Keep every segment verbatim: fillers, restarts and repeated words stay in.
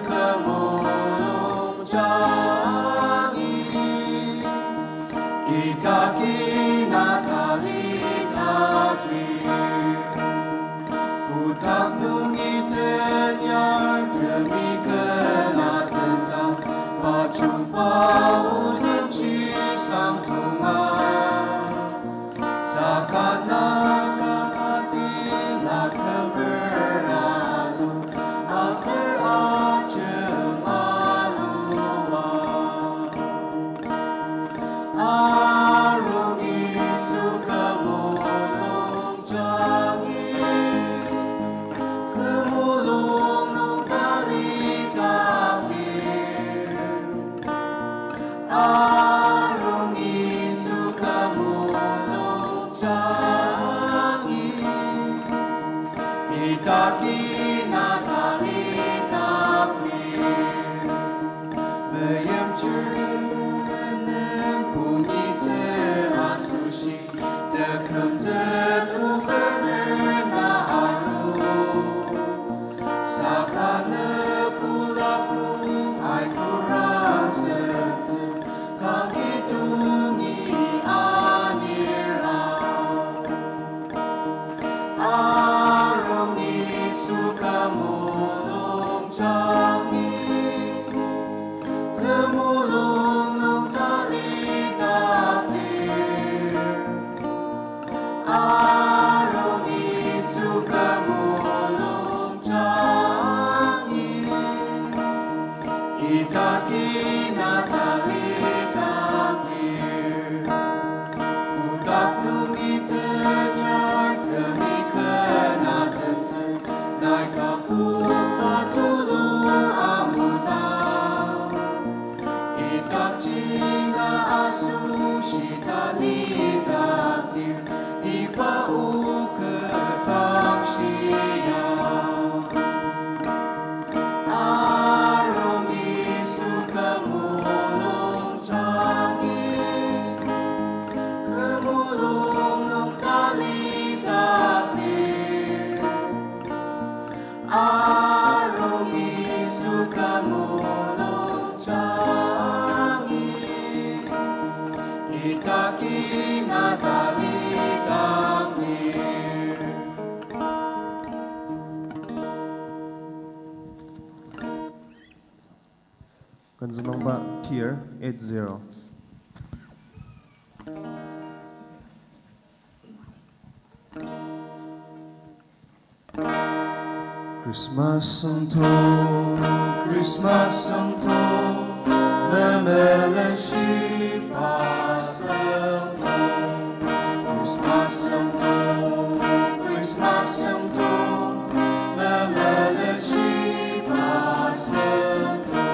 kü mulung jangi, idaki na tali takli. Kotak nungi tenyar temi kena tenzang, pa chungba ozüng chisang tonga. Saka na kati la kümer alu, aser ajemalu wa. Arung Yisu kü mulung jangi, kü mulung nung tali taklir. Arung Yisu kü mulung jangi, idaki na tali taklir. Meimchir tenen pungi tsü asoshi, tekümtet obener na aru. Saka ne kulak nung aikurak sentsü, kaki tungi anir ao. Arung Yisu kü mulung jangi, kü mulung nung tali taklir. Arung Yisu kü mulung jangi, idaki na tali taklir. Kotak nungi tenyar temi kena tenzü, nai takokba tulu amuta. Idakji na asoshi tali taklir, iba o kü dang shia. Arung Yisu kü mulung jangi, kü mulung nung tali taklir. Arung Yisu kü mulung jangi, idaki na tali taklir. Kenzüngba tier eight zero. Christmas song to, Christmas song to, memelen shiba song to. Christmas song to, Christmas song to, memelen shiba song to.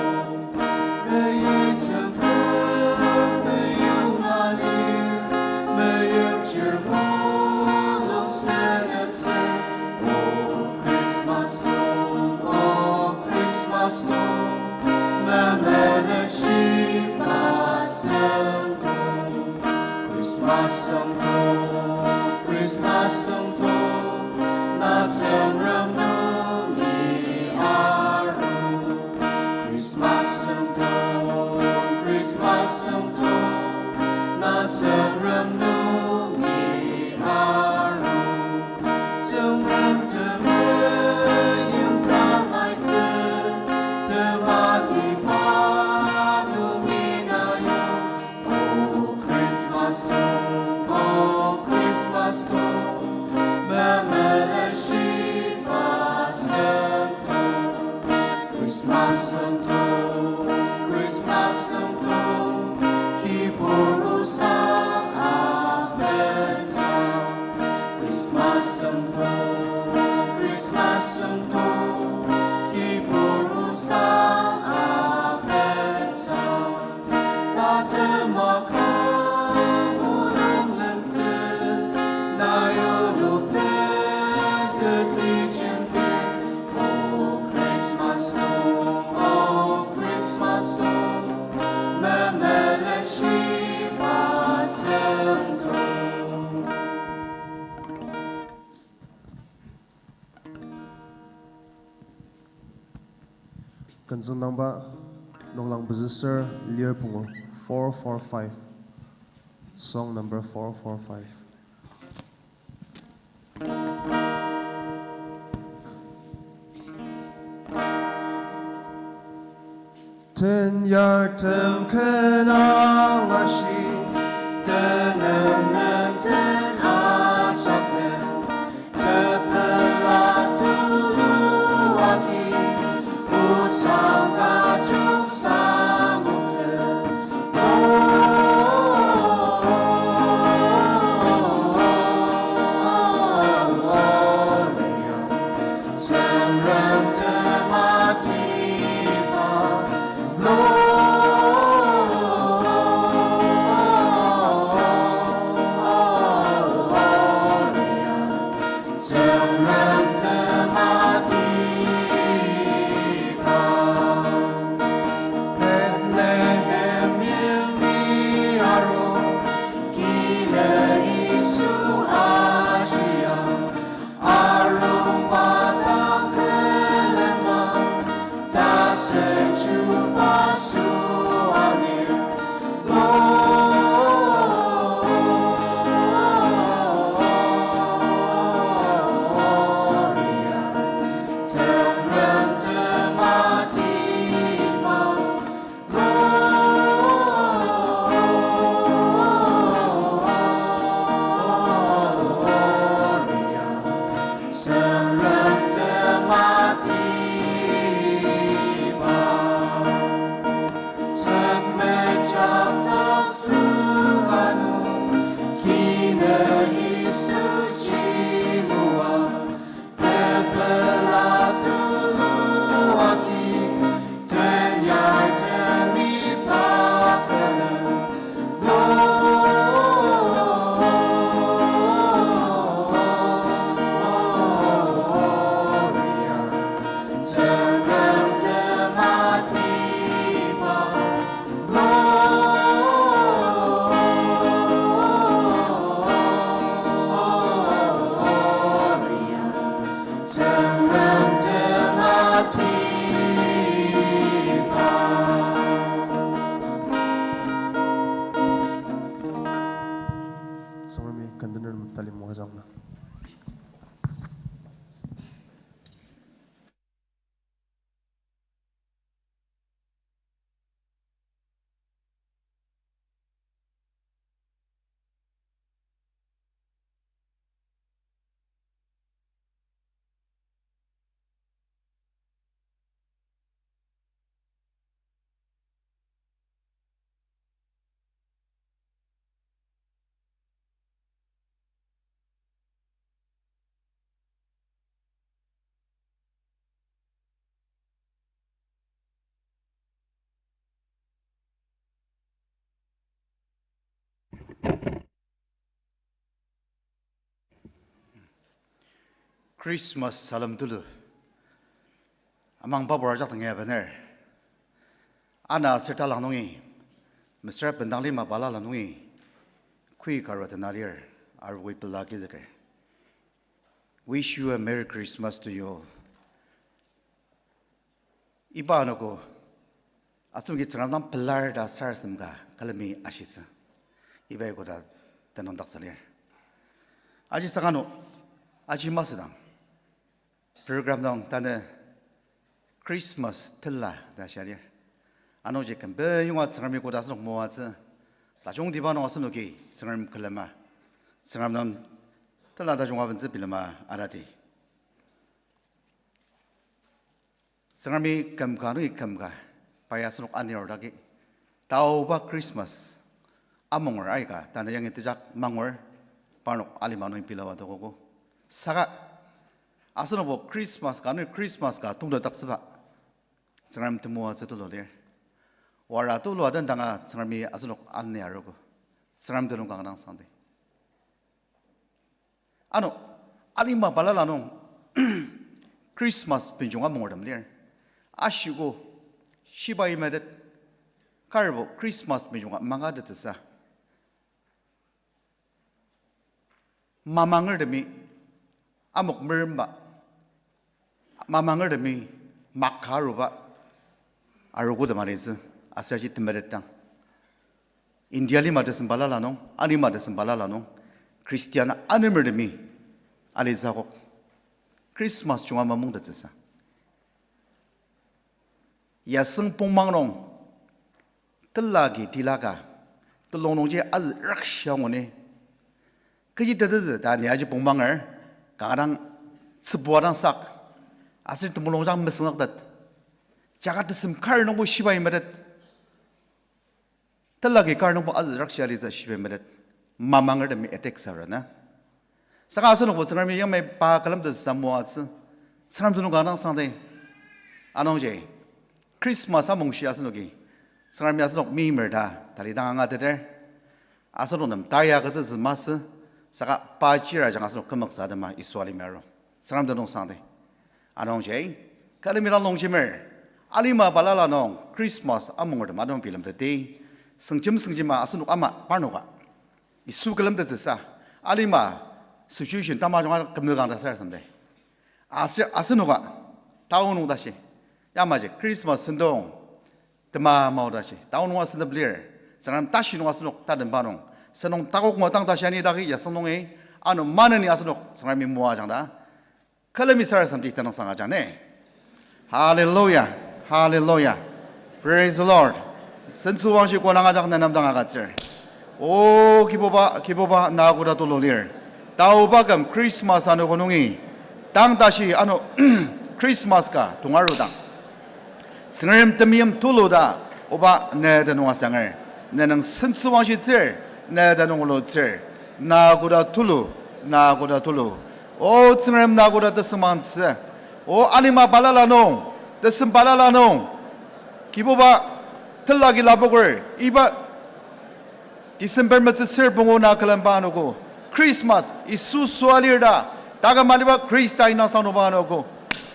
Christmas song to, Christmas song to, na Tsüngrem nungi aru. Christmas song to, Christmas song to, na Tsüngrem nungi aru. Tsüngrem temeim tamaitsü, tematiba nungi na yong. O Christmas song, O Christmas song, memelen shiba song to. Christmas song to, Christmas song to, kibur osang aben sang. Christmas song to, Christmas song to, kibur osang aben sang. Tatem maka mulung tenzü, na yonok tenteti jembir. O Christmas song, O Anzüngdangba noklang pezüsür lir pungu four four five. Song number four four five. Tenyar tem ken angashi, tenem len ten ajak len, tepela tulu agi, osang tajung sangoktsü. Bethlehem yimli arung, kine Yisu ajia. Arung pa dang külen ma, tasen chuba sua lir. Gloria, Tsüngrem tematiba. Gloria, Tsüngrem tematiba. Tsükmejak taksu anu, kine Yisu chimua. Tepela tulu agi, tenyar temi pakelen. Gloria, Tsüngrem tematiba. Gloria, Tsüngrem tematiba. Tsüngremi kendener nem tali moajangna. Christmas salem tulu. Amang babur ajak tengi bener. Ana sirta lang nungi, mesüra bendang lima balala nungi, kui karua tena lir, arui pela kizüker. Wish you a Merry Christmas to you all. Iba anogo, asenoki Tsüngrem dang pelar ta sarasadem ka külemi ashitsü. Iba koda tenüngdaktsü lir. Aji saka ano, aji masüdang. Program dang tanü Christmas tela ta shia lir. Anungji kümbe yonga Tsüngremi koda asenok moatsü. Tajungtiba nung asenoki Tsüngrem külema. Tsüngrem dang tela tajung abentsü bilema arati. Tsüngremi kümka nungi kümka, pai asenok anir dagi. Taoba Christmas amunger aika, tanü yangi tejak mangur, parnok alima nungi pilawa tokogo. Saka, asenokbo Christmas ka nungi Christmas ka tongtetdaktsüba, Tsüngrem temoatsü tulu lir. Wara tulu adendanga Tsüngremi asenok ani arogo. Tsüngrem tenüng kanga dang sangdi. Ano, alima balala nung Christmas benjunga mangurtem lir. Ashiko, shibai metet, karbo Christmas benjunga mangatettsüsa. Mamangertemi, amok meremba, mamangertemi, makaruba, arogo tema alitsü, aser aji temetetdang. India lima tesem balala nung, alima tesem balala nung, Christian anemertemi alitsü akok. Christmas junga mamungtettsüsa. Yasüng pongmang nung, tela agi tila ka, telung nungji azü rakshia nguni. Kechi tetezü ta ni aji pongmanger, kanga dang tsübua dang sak, aser temulung jang mesüngaktet. Jaka tesem kar nungbo shibai metet. Tela agi kar nungbo azü rakshia alitsü shibai metet. Mamangertemi attack sara na. Saka asenokbo Tsüngremi yamai pa külemtettsü moatsü. Tsüngrem tenüng ka dang sangdi. Anungji, Christmas amungshi asenoki Tsüngremi asenok meimer ta talidang angateter. Asenok nem taya agütsütsü masü, saka pa chirajang asenok kümoksa atema Yisu alima aru. Tsüngrem tenüng sangdi. Anungji, külemi dang longjemer, alima balala nung Christmas amungertem atema bilemteti, süngjem süngjema asenok ama parnoka Yisu külemtettsüsa, alima situation tamajunga kümzükang ta sarasadem de. Aser asenoka, town nung tashi, yamaji Christmas sentong, tema mao tashi, town nung asünep lir, Tsüngrem tashi nung asenok tatemba nung, sentong takok ngua tang tashi ani dagi yasüng nungi, ano maneni asenok Tsüngremi moajang ta külemi sarasademji tenüngsang ajang ne. Hallelujah, hallelujah. Praise the Lord. Sentsüwangshi konang ajak nenam dang agütsür. O Kibuba, Kibuba na koda tulu lir. Taoba küm Christmas anogo nungi tang tashi ano Christmas ka tongarudang, Tsüngrem temeim tulu ta, Oba ne tenüng asanger. Ne nung sentsüwangshitsür, ne tenüng ulutsür. Na koda tulu, na koda tulu. O Tsüngrem na koda tesüngmangtsü. O alima balala nung, tesem balala nung, Kibuba, tela agi lapoker, iba December metsüsür pungu na külemba anogo, Christmas, Yisu süa lir ta, taküm aliba Khrista inang sangnuba anogo.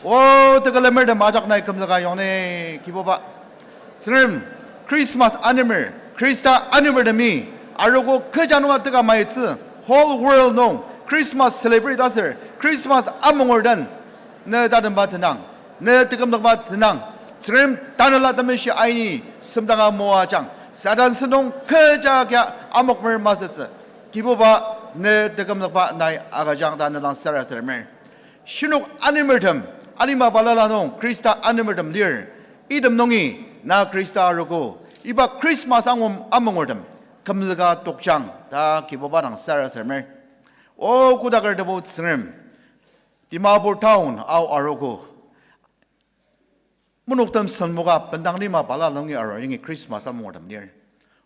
O tekülemertem ajak nai kümzüka yongne, Kibuba. Tsüngrem, Christmas anemer, Khrista anemertemi, arogo kecha nunga teka maitsü, whole world nung Christmas celebrate aser Christmas amunger den, ne tatemba tenang, ne tekümzükba tenang, Tsüngrem Tanela Temeshi aini semdanga moajang, Satan sentong kecha kia amokmer masütsü, Kibuba, ne tekümzükba nai agüjang ta ne dang sarasademer. Shinok anemertem, alima balala nung Khrista anemertem lir, item nungi na Khrista arogo, iba Christmas angum amungertem kümzüka tokjang ta Kibuba dang sarasademer. O kodaker Tebu Tsüngrem, Dimapur town ao arogo, monoktem senmoka bendang lima balala nungi aru yangi Christmas amungertem lir.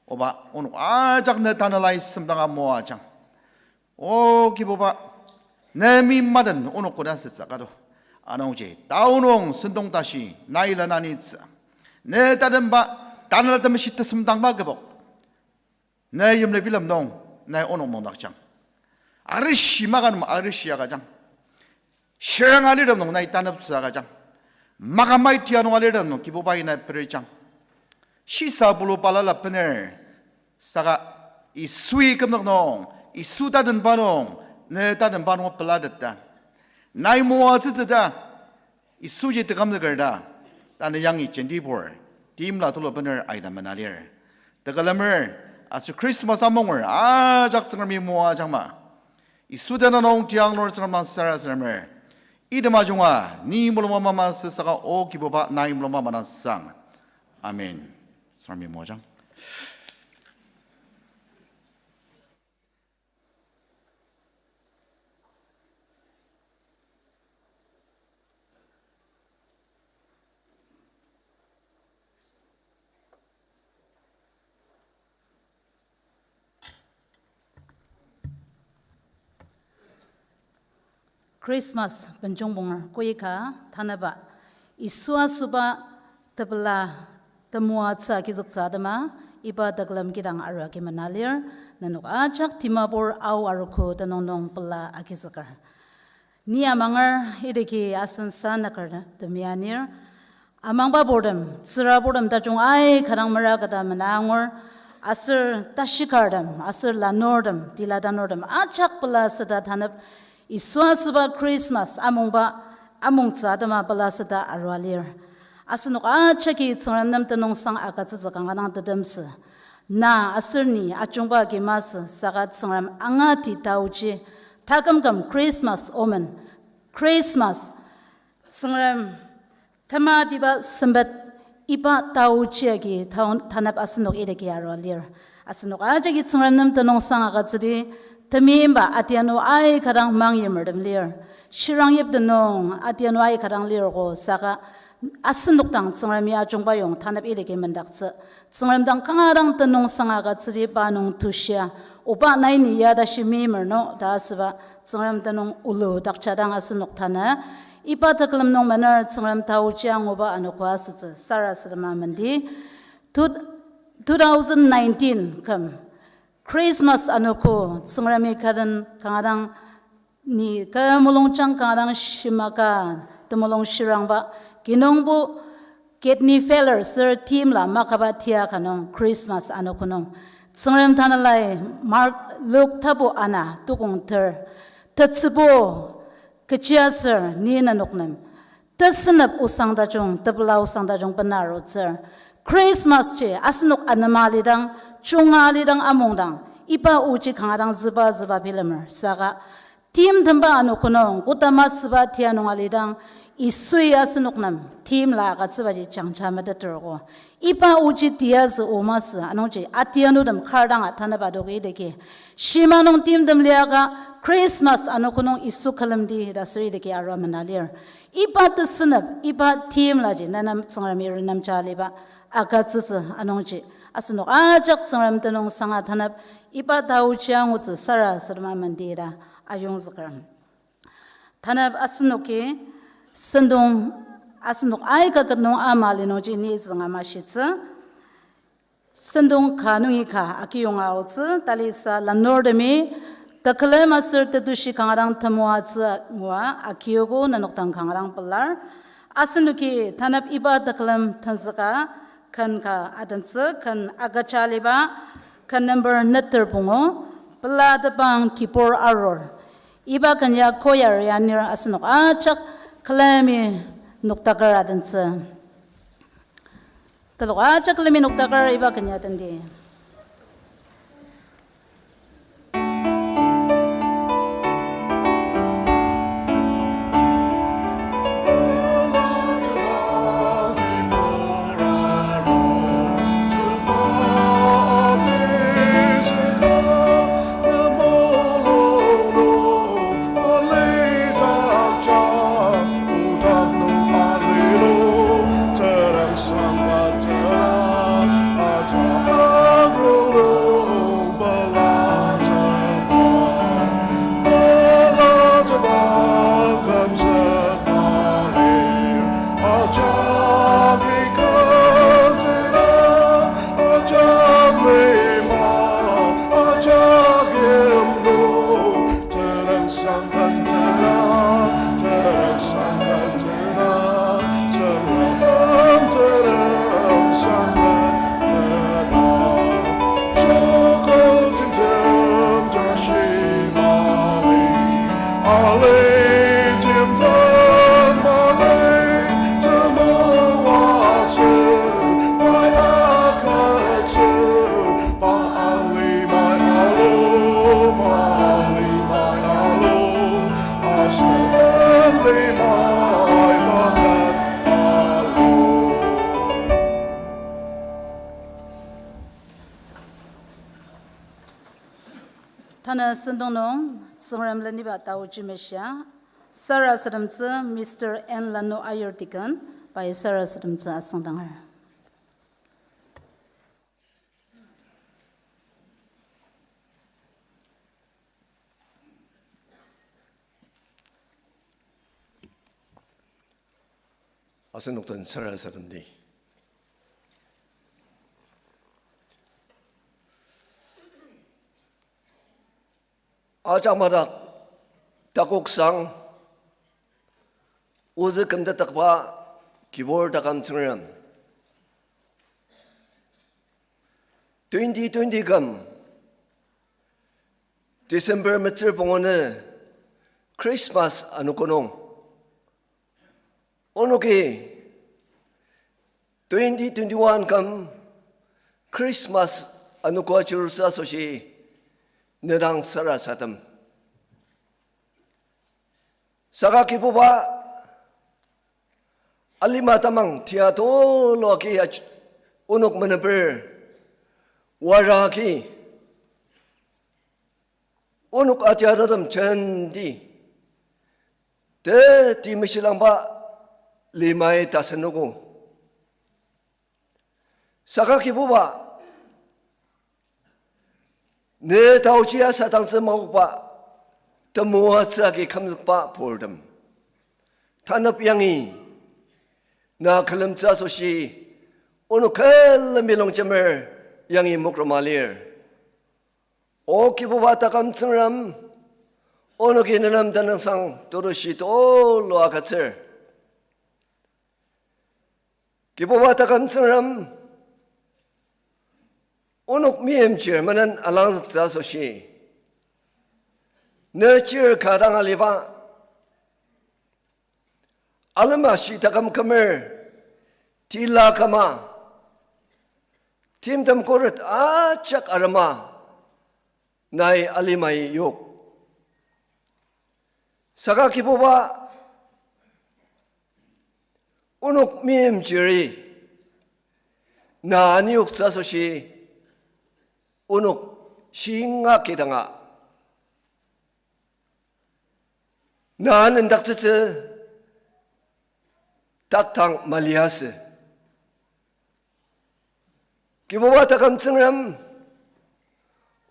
Oba, onok ajak ne Tanelai semdanga moajang. O Kibuba, ne mi maden onok koda sütsü kado. Anungji, town nung sentong tashi, nai lananitsü, ne tatemba, Tanela Temeshi tesemdangba kübok, ne yimlibilem nung, nai onok mungdakjang. Arishi makan ma arishi agüjang. Shirang alirtem nung nai taneptsü agüjang. Makamai tia nung alirtem nung Kibubai nai perijang. Shisa bulu balala bener, saka Yisui kümnük nung, Yisu tatenba nung, ne tatenba nung pelateta, nai moatsütsü ta, Yisuji tekümzüker ta, tanü yangi jentibur, timla tulu bener aita mena lir. Tekülemer, aser Christmas amunger ajak Tsüngremi moajangma, Yisu tenüng nung tiang lur Tsüngrem dang sarasademer. Item ajunga ni mulungba mama süsaka O Kibuba nai mulungba madang sang. Amen. Tsüngremi moajang. Christmas benjongbonger koika tanaba Yisu asüba tepela temoatsü agizüktsü atema iba tekülem kidang arua agi mena lir, nenok ajak Dimapur Ao arogo tenüng nung pela agizüker. Ni amanger idaki asen sanaker temi anir, amangba purtem, tsüra purtem tajung aika dang mera kata mena angur, aser tashikartem, aser lanurtem, tila tanurtem ajak pela süta tanep, Yisu asüba Christmas amungba, amungtsü atema pela süta arua lir. Asenok ajaki Tsüngrem nem tenüngsang agütsütsü kanga dang tetemsü. Na aser ni ajungba agi masü saka Tsüngrem angati taoji takümküm Christmas omen. Christmas Tsüngrem tematiba sempet iba taoji agi taon tanap asenok idaki arua lir. Asenok ajaki Tsüngrem nem tenüngsang agütsüdi, temimba atianu aika dang mangyimertem lir. Shirang yipti nung atianu aika dang lir ko saka asenok dang Tsüngrem ya ajungba yong tanap idaki mendaktsü. Tsüngrem dang kanga dang tenüngsang agütsüdi pa nung tushia, oba nai ni ya tashi meimer no ta asüba, Tsüngrem tenüng ulu dakja dang asenok tanü iba tekülem nung mener Tsüngrem taoji anguba anogo asütsü sarasadema mendi. Two, two thousand nineteen küm Christmas anogo Tsüngremi kaden kanga dang ni kü mulungjang kanga dang shimaka temulung shirangba kinungbo kidney failure sür timla makaba tia ka nung Christmas anogo nung Tsüngrem tanelai Mark, Luk tapu ana tukong ter tetsübo kechiaser ni nenok nem tesünep osang tajung, tepela osang tajung bena arutsür. Christmas ji asenok anema alidang, junga alidang, amungdang iba oji kanga dang züba züba bilemer saka timtemba anogo nung koda masüba tia nung alidang, Yisui asenok nem timla agütsübaji jangja meteterko. Iba oji tiazü o masü anungji atianutem kar dang atanaba doki idaki shima nung timtem liaka Christmas anogo nung Yisu külemdi ta sür idaki arua mena lir. Iba tesünep, iba timlaji nenem Tsüngremi renemja aliba agütsütsü anungji asenok ajak Tsüngrem tenüngsanga tanap iba taoji angutsü sarasadema mendi ta ayongzüker. Tanap asenoki sentong asenok aika ket nung ama li nungji ni zünga mashitsü. Sentong ka nungi ka akiyonga aotsü, talisa lanurtemi tekülem aser tetushi kanga dang temoatsü ngua akiogo nenok dang kanga dang pelar. Asenoki tanap iba tekülem tenzüka ken ka adentsü, ken agüja aliba, ken number neter pungu, pelatepang kibur arur. Iba ken ya choir ya anir asenok ajak külemi noktaker adentsü. Telok ajak külemi noktaker iba ken ya tendi. Tanü sentong nung Tsüngrem leniba tao jemeshia, sarasademtsü Mister N Lanu Ayur Deacon, pai sarasademtsü asüngdanger. Asenok den sarasademdi. Ajak madak takoksang ozü kümtetdakba kibur taküm Tsüngrem. Twenty twenty küm December metsür pungu nü Christmas anogo nung onoki Twenty twenty-one küm Christmas anogo ajurutsü asoshi nedang sarasadem. Saka Kibuba, alima tamang tia tulu agi aj-, onok meneper wara agi onok atianutem jenti, teti meshilangba limai tasenogo. Saka Kibuba, ne taochi asadangtsü makokba, temoatsü agi kümzükba purtem, tanep yangi na külemtsü asoshi onok külemi longjemer yangi mokroma lir. O Kibuba taküm Tsüngrem, onoki nenem tenüngsang tetushi tulu agütsür. Kibuba taküm Tsüngrem, onok meimchir menen alangzüktsü asoshi ne chir ka dang aliba, alima shi taküm kümer, tila küma, timtem khuret ajak arema, nai alimai yok. Saka Kibuba, onok meimchiri na aniyoktsü asoshi onok shinga kidanga na nendaktsütsü taktang maliasü. Kibuba taküm Tsüngrem,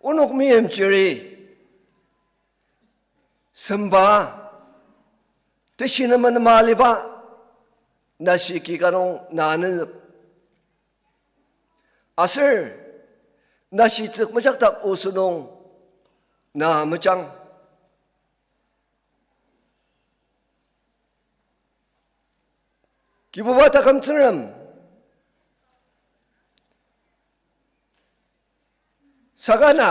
onok meimchiri semba, teshi nema nema aliba, nashi ki ka nung na nenzük. Aser nashi tsük mejakdak osü nung na mejang. Kibuba taküm Tsüngrem, saka na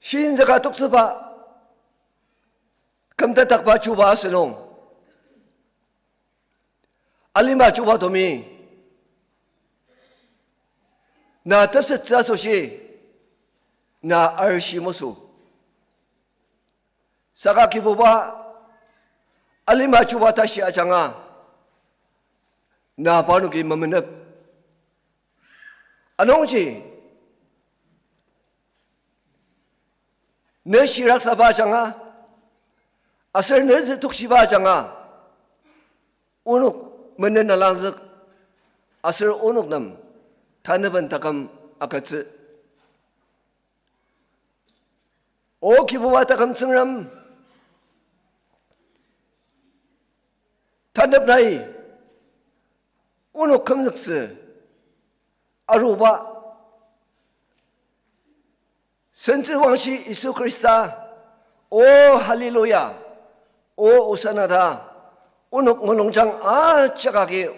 shinzüka toktsüba, kümtetdakba chuba asünung, alima chuba temi na tepsettsü asoshi na arishi masü. Saka Kibuba, alima chuba tashi ajanga na parnoki memenep. Anungji ne shiraksaba ajanga, aser ne zütokshiba ajanga, onok menen alangzük, aser onok nem tanepen taküm agütsü. O Kibuba taküm Tsüngrem, tanep nai onok kümzüktsü aruba, sentsü wangshi Yisu Khrista, O Hallelujah, O Hosanna ta onok mulungjang ajak agi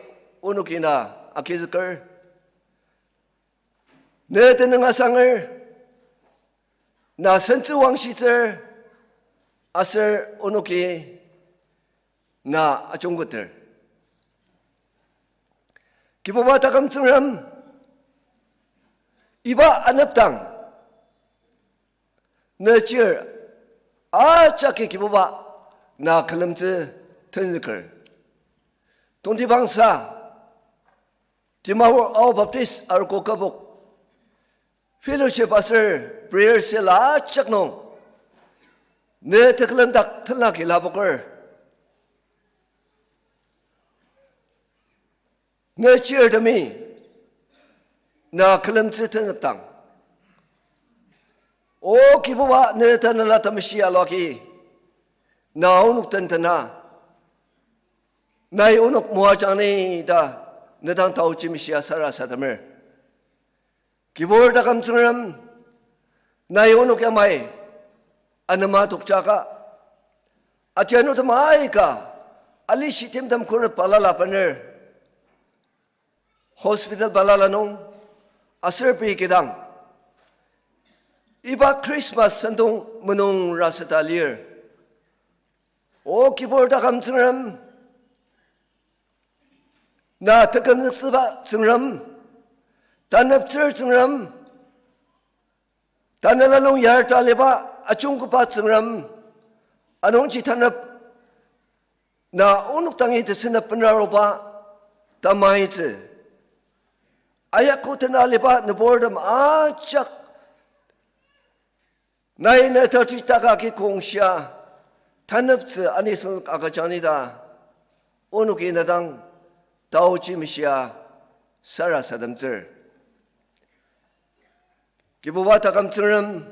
onoki na agizüker. Ne tenüng asanger, na sentsü wangshitsür, aser onoki na ajungketer. Kibuba taküm Tsüngrem, iba anepdang ne chir ajaki Kibuba na külemtsü tenzüker. Tongtibangsa, Dimapur Ao Baptist Arogo Kübok Fellowship aser prayer cell ajak nung ne tekülemdak tenlaki lapoker. Ne chirtemi na külemtsü tenzükdang, O Kibuba, ne Tanela Temeshi aluaki na onok tentena, nai onok moajang ni ta ne dang taochi meshia sarasademer. Kibur taküm Tsüngrem, nai onok yamai anema tokjaka, atianutem aika alishi timtem khuret balala bener hospital balala nung aser pei kidang Iba Christmas sentong menung raseta lir. O Kibur taküm Tsüngrem, na tekümzüktsüba Tsüngrem, taneptsür Tsüngrem, tanela nung yarta aliba ajungkoba Tsüngrem, anungji tanep na onok dangi tesünep benraruba tamaitsü. Ayako tena aliba nüburtem ajak nai ne taochi taka agi kongshia taneptsü anisüng agüjang ni ta, onoki ne dang taochi meshia sarasademtsür. Kibuba taküm Tsüngrem,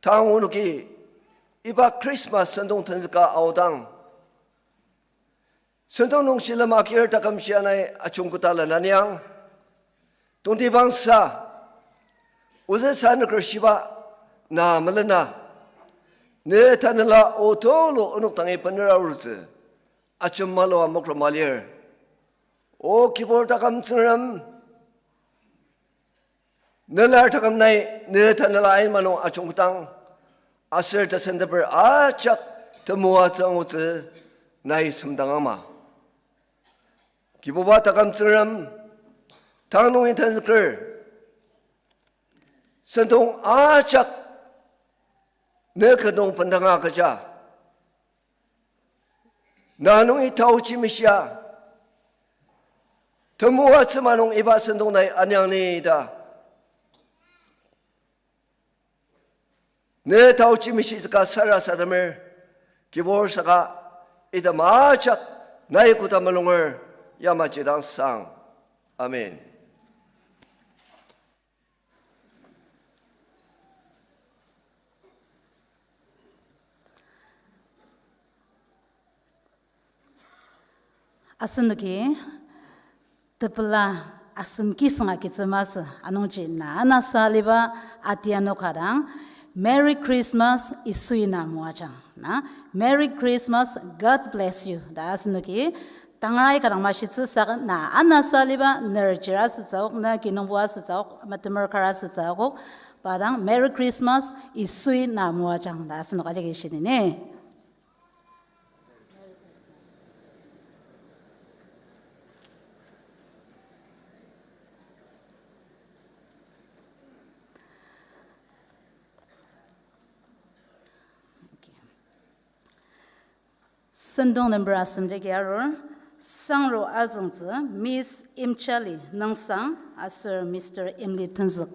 tang onoki iba Christmas sentong tenzüka aodang, sentong nung shilem agir taküm shia nai ajungketa lenaniang, tongtibangsa, ozüsa nüker shiba na melena, ne tanela o tulu onok dangi benera arutsü, ajemalua mokroma lir. O Kibur taküm Tsüngrem, nelar taküm nai ne tanela ainma nung ajungketang, aser tesenteper ajak temoatsü angutsü nai semdang ama. Kibuba taküm Tsüngrem, tang nungi tenzüker sentong ajak ne kü nung bendanga agüja, na nungi taochi meshia temoatsü ma nung iba sentong nai aniang ni ta ne taochi meshitsüka sarasademer, Kibur saka item ajak nai koda mulunger yamaji dang sang. Amen. Asenoki tepela asen kisüng agitsü masü, anungji na anasa aliba atiano ka dang, Merry Christmas, Yisui na moajang. Na, Merry Christmas, God bless you ta asenoki tangar aika dang mashitsü saka na anasa aliba ner chir asütsü akok, na kinungpo asütsü akok, metemer kar asütsü akok, pa dang Merry Christmas, Yisui na moajang ta asenok ajaki shinini. Sentong number asem jagi arur, sangro azüngtsü Miss Imchali Nüngsang aser Mister Imli Tenzük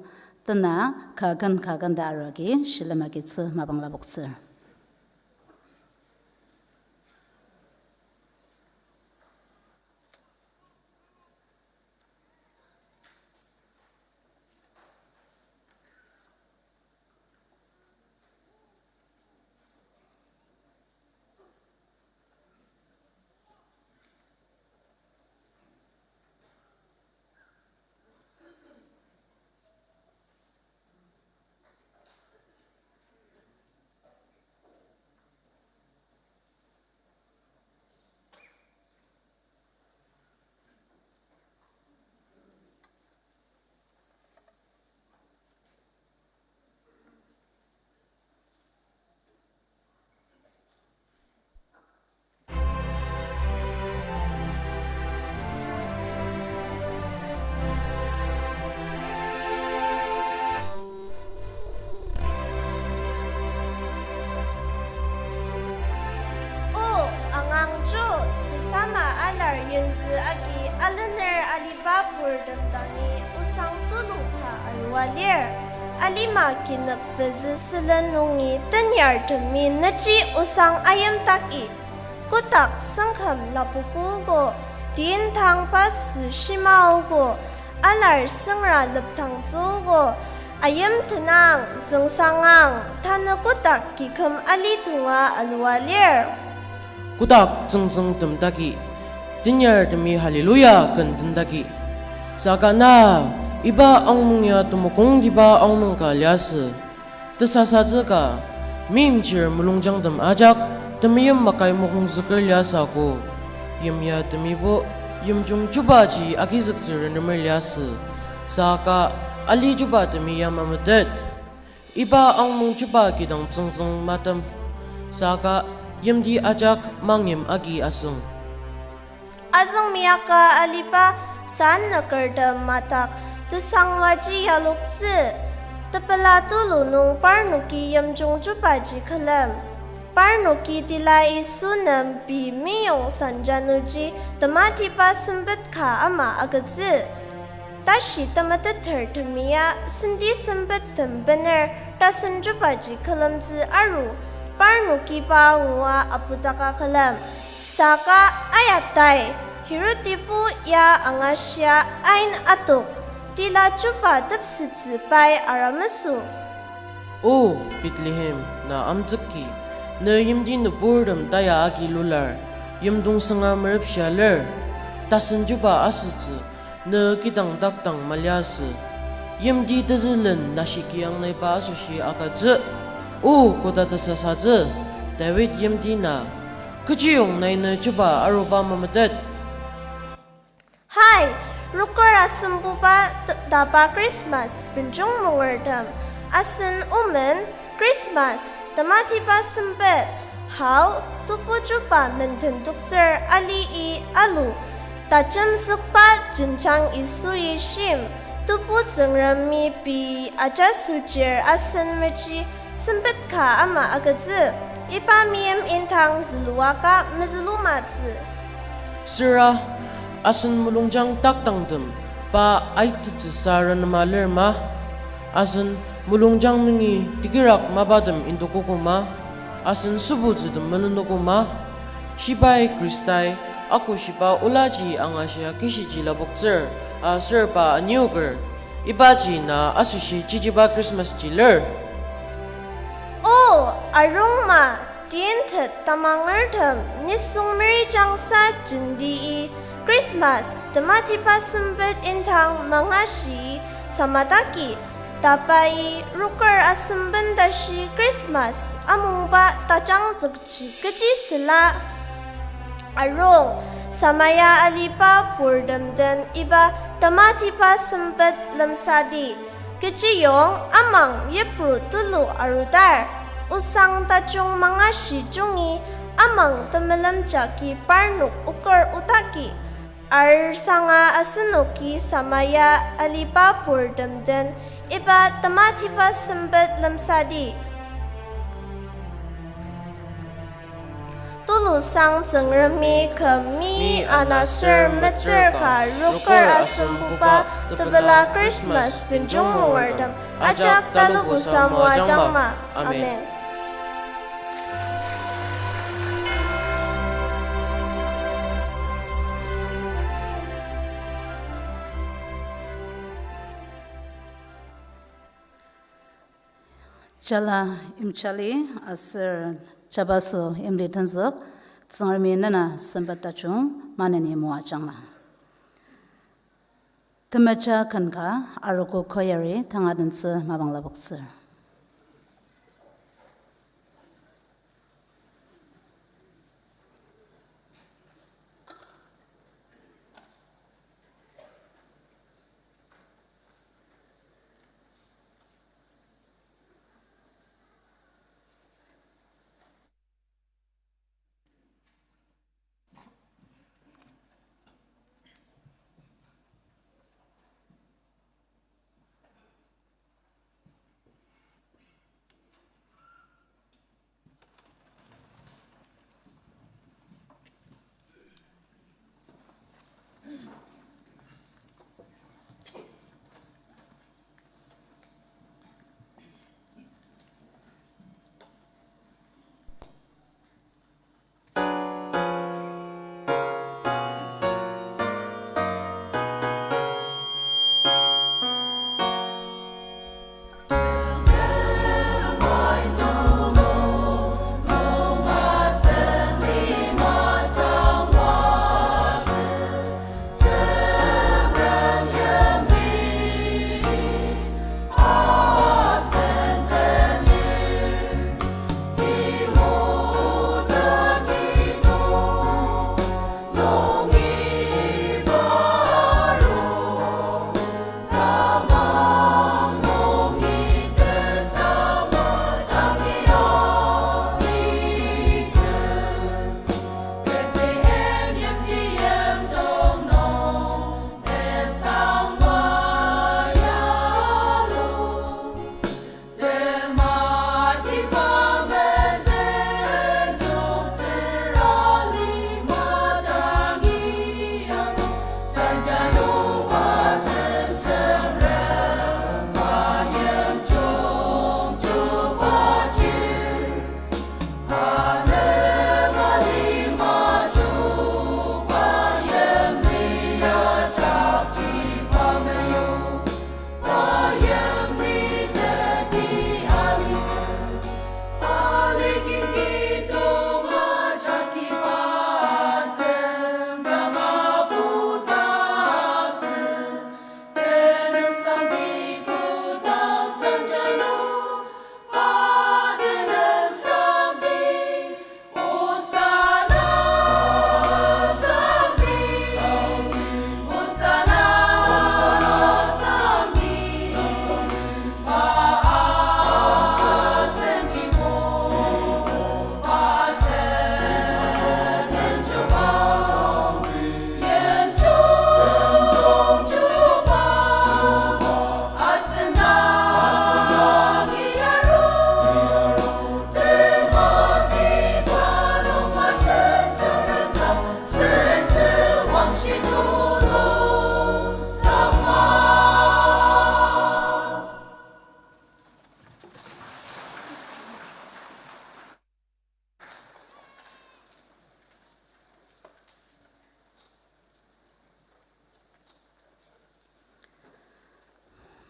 tena kaken kaken ta arua agi shilem agitsü mapang lapoktsür. O angangjo, tesama alar yimtsü agi alener aliba purtem dangi osang tulu ka arua lir. Alima kinük pezü sülen nungi tenyartemi neji osang ayimdaki. Kotak sengküm lapokogo, tin tang pasü shimaogo, alar sengra leptangtsüogo, ayim tenang, tsüngsangang, tanü kotak kiküm ali tunga alua lir. Kotak tsüngtsüng temdaki, tenyartemi hallelujah ken tendaki. Saka na, iba angmung ya temokongtiba angmung ka liasü. Tesasatsü ka, meimchir mulungjangtem ajak, temeim makai mokongzüker liasü ako. Yimya temibo, yimjung chubaji agizüktsü renemer liasü. Saka, ali chuba temi ya mametet. Iba angnung chuba kidang tsüngtsüng matem, saka yimti ajak mangim agi asüng. Azüng miyaka aliba sanükertem madak tesangwaji yaloktsü, tepela tulu nung parnoki yimjung chubaji külem. Parnoki tila Yisu nem pei meyong sanjanuji tematiba sempet ka ama agütsü. Tashi temetetertemi ya senti sempettem bener tasen chubaji külemtsü aru, parnoki pa ngua apudaka külem. Saka ayatai, Herodibo ya angashia ain atok, tila chuba tepsettsü pai aramesü. O Bethlehem, na amtsükki, ne yimti nüburtem taya agi lular, yimdong sünga merepshia lir, tasen chuba asütsü, ne kidang takdang maliasü. Yimti tezülen nashiki angnaiba asoshi agütsü, O koda tesasatsü, David yimti na, kechiyong nai ne chuba aruba mametet? Hai, roker asembuba t-, taba Christmas benjong mungertem, asen omen Christmas tematiba sempet, hao, tebu chuba menden toktsür ali-i alu, tajemzükba jenjang Yisui shim, Tebu Tsüngremi pei ajaso chir asen meji sempet ka ama agütsü, iba meim indang züluaka mezülumatsü. Süra asen mulungjang taktangtem pa aitetsüsa renema lir ma? Asen mulungjang nungi tekirak mapatem indokogo ma? Asen sübutsütem melenogo ma? Shibai Khristai akoshiba olaji angashia kishiji lapoktsür, aser pa anioker, ibaji na asoshi chichiba Christmas ji lir. O, arungma, teintet tamangertem nisung merijangsa jenti-i Christmas tematiba sempet indang mangashi samadaki, tabai roker asemben tashi Christmas amungba tajangzük ji kechi süla? Arung, samaya aliba purtem den iba tematiba sempet lemsadi. Kechiyong amang yipru tulu arudar, osang tajung mangashi jungi amang temelem jagi parnok oker otaki, ar sanga asenoki samaya aliba purtem den iba tematiba sempet lemsadi. Tulusang Tsüngremi küm mi ana ser metsür ka roker asembuba tepela Christmas benjong mungertem ajak talubusa moajangma. Amen. Jala imjali aser jabaso imli tenzük, Tsüngremi nena sempet tajung maneni moajangma. Temeja ken ka arogo choir-i tangatettsü mapang lapoktsür.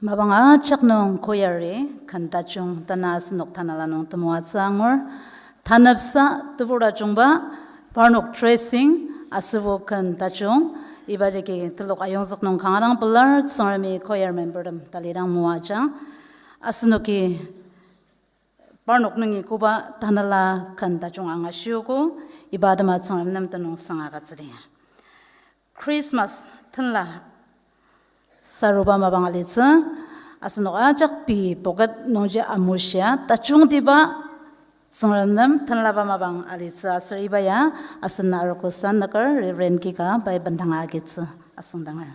Mapang ajak nung choir-i ken tajung tena asenok tanela nung temoatsü angur. Tanepsa tebur tajungba parnok dressing aser ken tajung, iba jagi telok ayongzük nung kanga dang pelar. Tsüngremi choir membertem talidang moajang. Asenoki parnok nungi koba tanela ken tajung angashiogo, iba atema Tsüngrem nem tenüngsang agütsüdi. Christmas tenla saruba mapang alitsü, asenok ajak pei pocket nungji amushia tajungtiba Tsüngrem nem tenlaba mapang alitsü aser iba ya asen arogo sanüker Reverend Kika pai bendanga agitsü asüngdanger.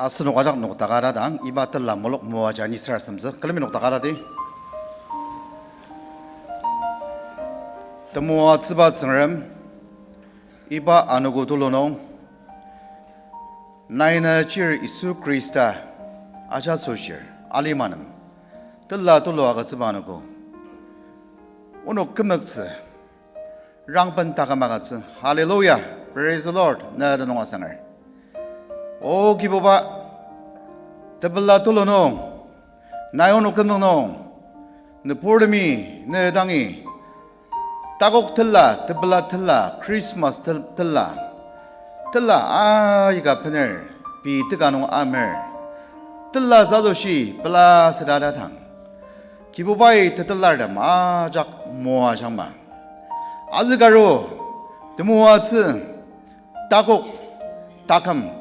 Asenok ajak nokdaka ta dang, iba tela mulok moaja nisar asemtsü, külemi nokdaka tati. Temoatsüba Tsüngrem, iba anogo tulu nung, nai na chir Yisu Khrista ajasoshir alima nem tela tulu agütsüba anogo, onok kümnüktsü rangben taküm agütsü. Hallelujah, praise the Lord, ne tenüng asanger. O Kibuba, tepela tulu nung, nai onok kümnük nung, nüburtemi, ne dangi, takok tela, tepela tela, Christmas tel-, tela, tela aika bener, pei teka nung amer, tela satoshi pela sedadadang, Kibubai tetelartem ajak moajangma. Azükaru, temoatsü, takok, taküm,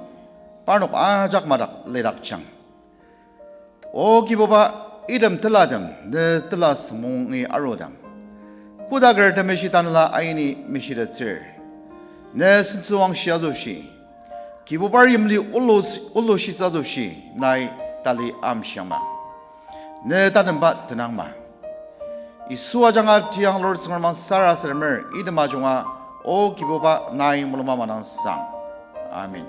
parnok ajak madak lidakjang. O Kibuba, item telatem, ne tela sümungi arudang, kodaker temeshi tanela aini meshitettsür, ne sentsüwangshi asoshi, Kibubar yimli ulu, ulushitsü asoshi nai tali amshiangma. Ne tatemba tenangma. Yisu ajanga tiang Lord Tsüngrem sarasademer item ajunga, O Kibuba, nai mulungba madangsang. Amen.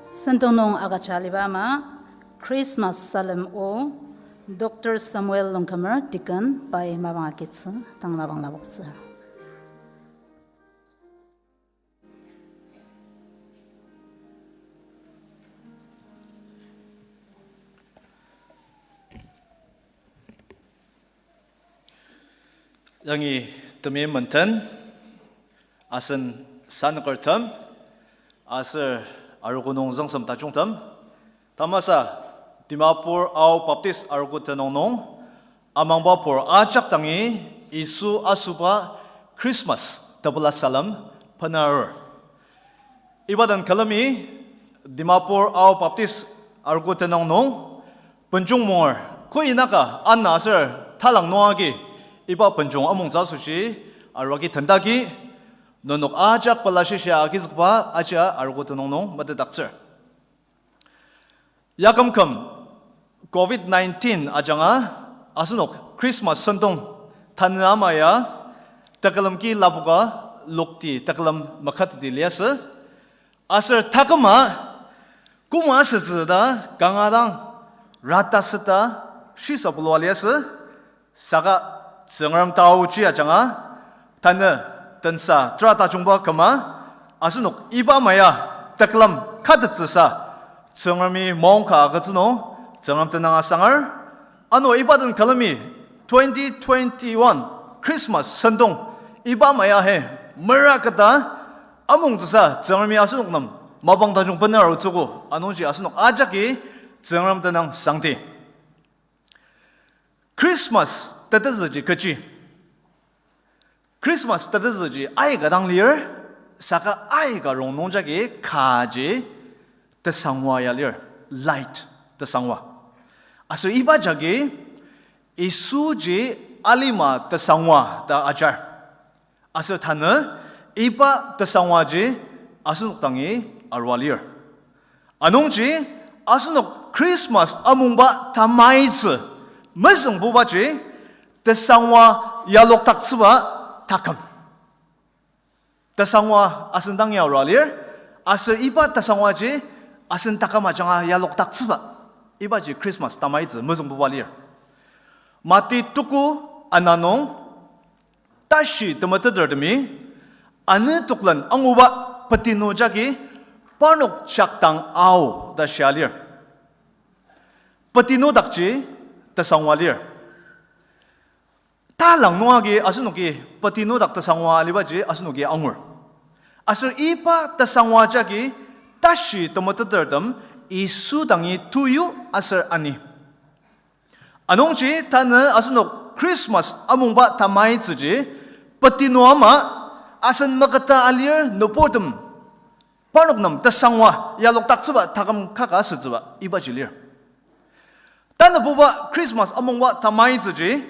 Sentong nung agüja aliba ama Christmas salem o Doctor Samuel Longkumer, Deacon, pai mapang agitsü, tang mapang lapoktsü. Yangi temeim menden, asen sanükertem, aser arogo nung züngsem tajungtem, tamasa Dimapur Ao Baptist Arogo Tenüng nung amangba pur ajak dangi Yisu asoba Christmas tepela salem bener. Iba den külemi Dimapur Ao Baptist Arogo Tenüng nung benjong munger, ko inaka ana aser talang nung agi iba benjong amungtsü asoshi arua agi tendagi, nenok ajak pela shishia agizükba ajia Arogo Tenüng nung metetdaktsür. Yakümküm covid nineteen ajanga asenok Christmas sentong tanü ama ya tekülem ki lapoka lokti tekülem makateti liasü. Aser taküma koma asütsü ta kanga dang rata süta shisa bulua liasü. Saka Tsüngrem taochi ajanga tanü tensa tera tajungba küma asenok iba ama ya tekülem katettsüsa Tsüngremi maongka agütsü nung Tsüngrem tenüng asangar. Ano iba den külemi twenty twenty-one Christmas sentong, iba ama ya he, mera keta, amongtsüsa Tsüngremi asenok nem mapang tajung bener arutsüogo, anungji asenok ajaki Tsüngrem tenüngsangdi. Christmas tetezüji kechi? Christmas tetezüji aika dang lir, saka aika rongnung jagi kaji tesangwa ya lir, light tesangwa. Aser iba jagi Yisuji alima tesangwa ta ajar. Aser tanü iba tesangwaji asenok dangi arua lir. Anungji asenok Christmas amungba tamaitsü mezüngbubaji tesangwa yalokdaktsüba taküm. Tesangwa asen dangi arua lir, aser iba tesangwaji asen taküm ajanga yalokdaktsüba. Ibaji Christmas tamaitsü mezüngbuba lir. Mati tuku ana nung, tashi temetetertemi, anü toklen anguba petinu jagi parnok jakdang ao ta shia lir. Petinu dakji tesangwa lir. Talang nung agi asenoki petinu dak tesangwa alibaji asenoki angur. Aser iba tesangwa jagi tashi temetetertem Yisu dangi tuyu aser ani. Anungji tanü asenok Christmas amungba tamaitsüji, petinu ama asen maketa alir nüburtem parnok nem tesangwa yalokdaktsüba taküm kaka asütsüba ibaji lir. Tanübuba Christmas amungba tamaitsüji,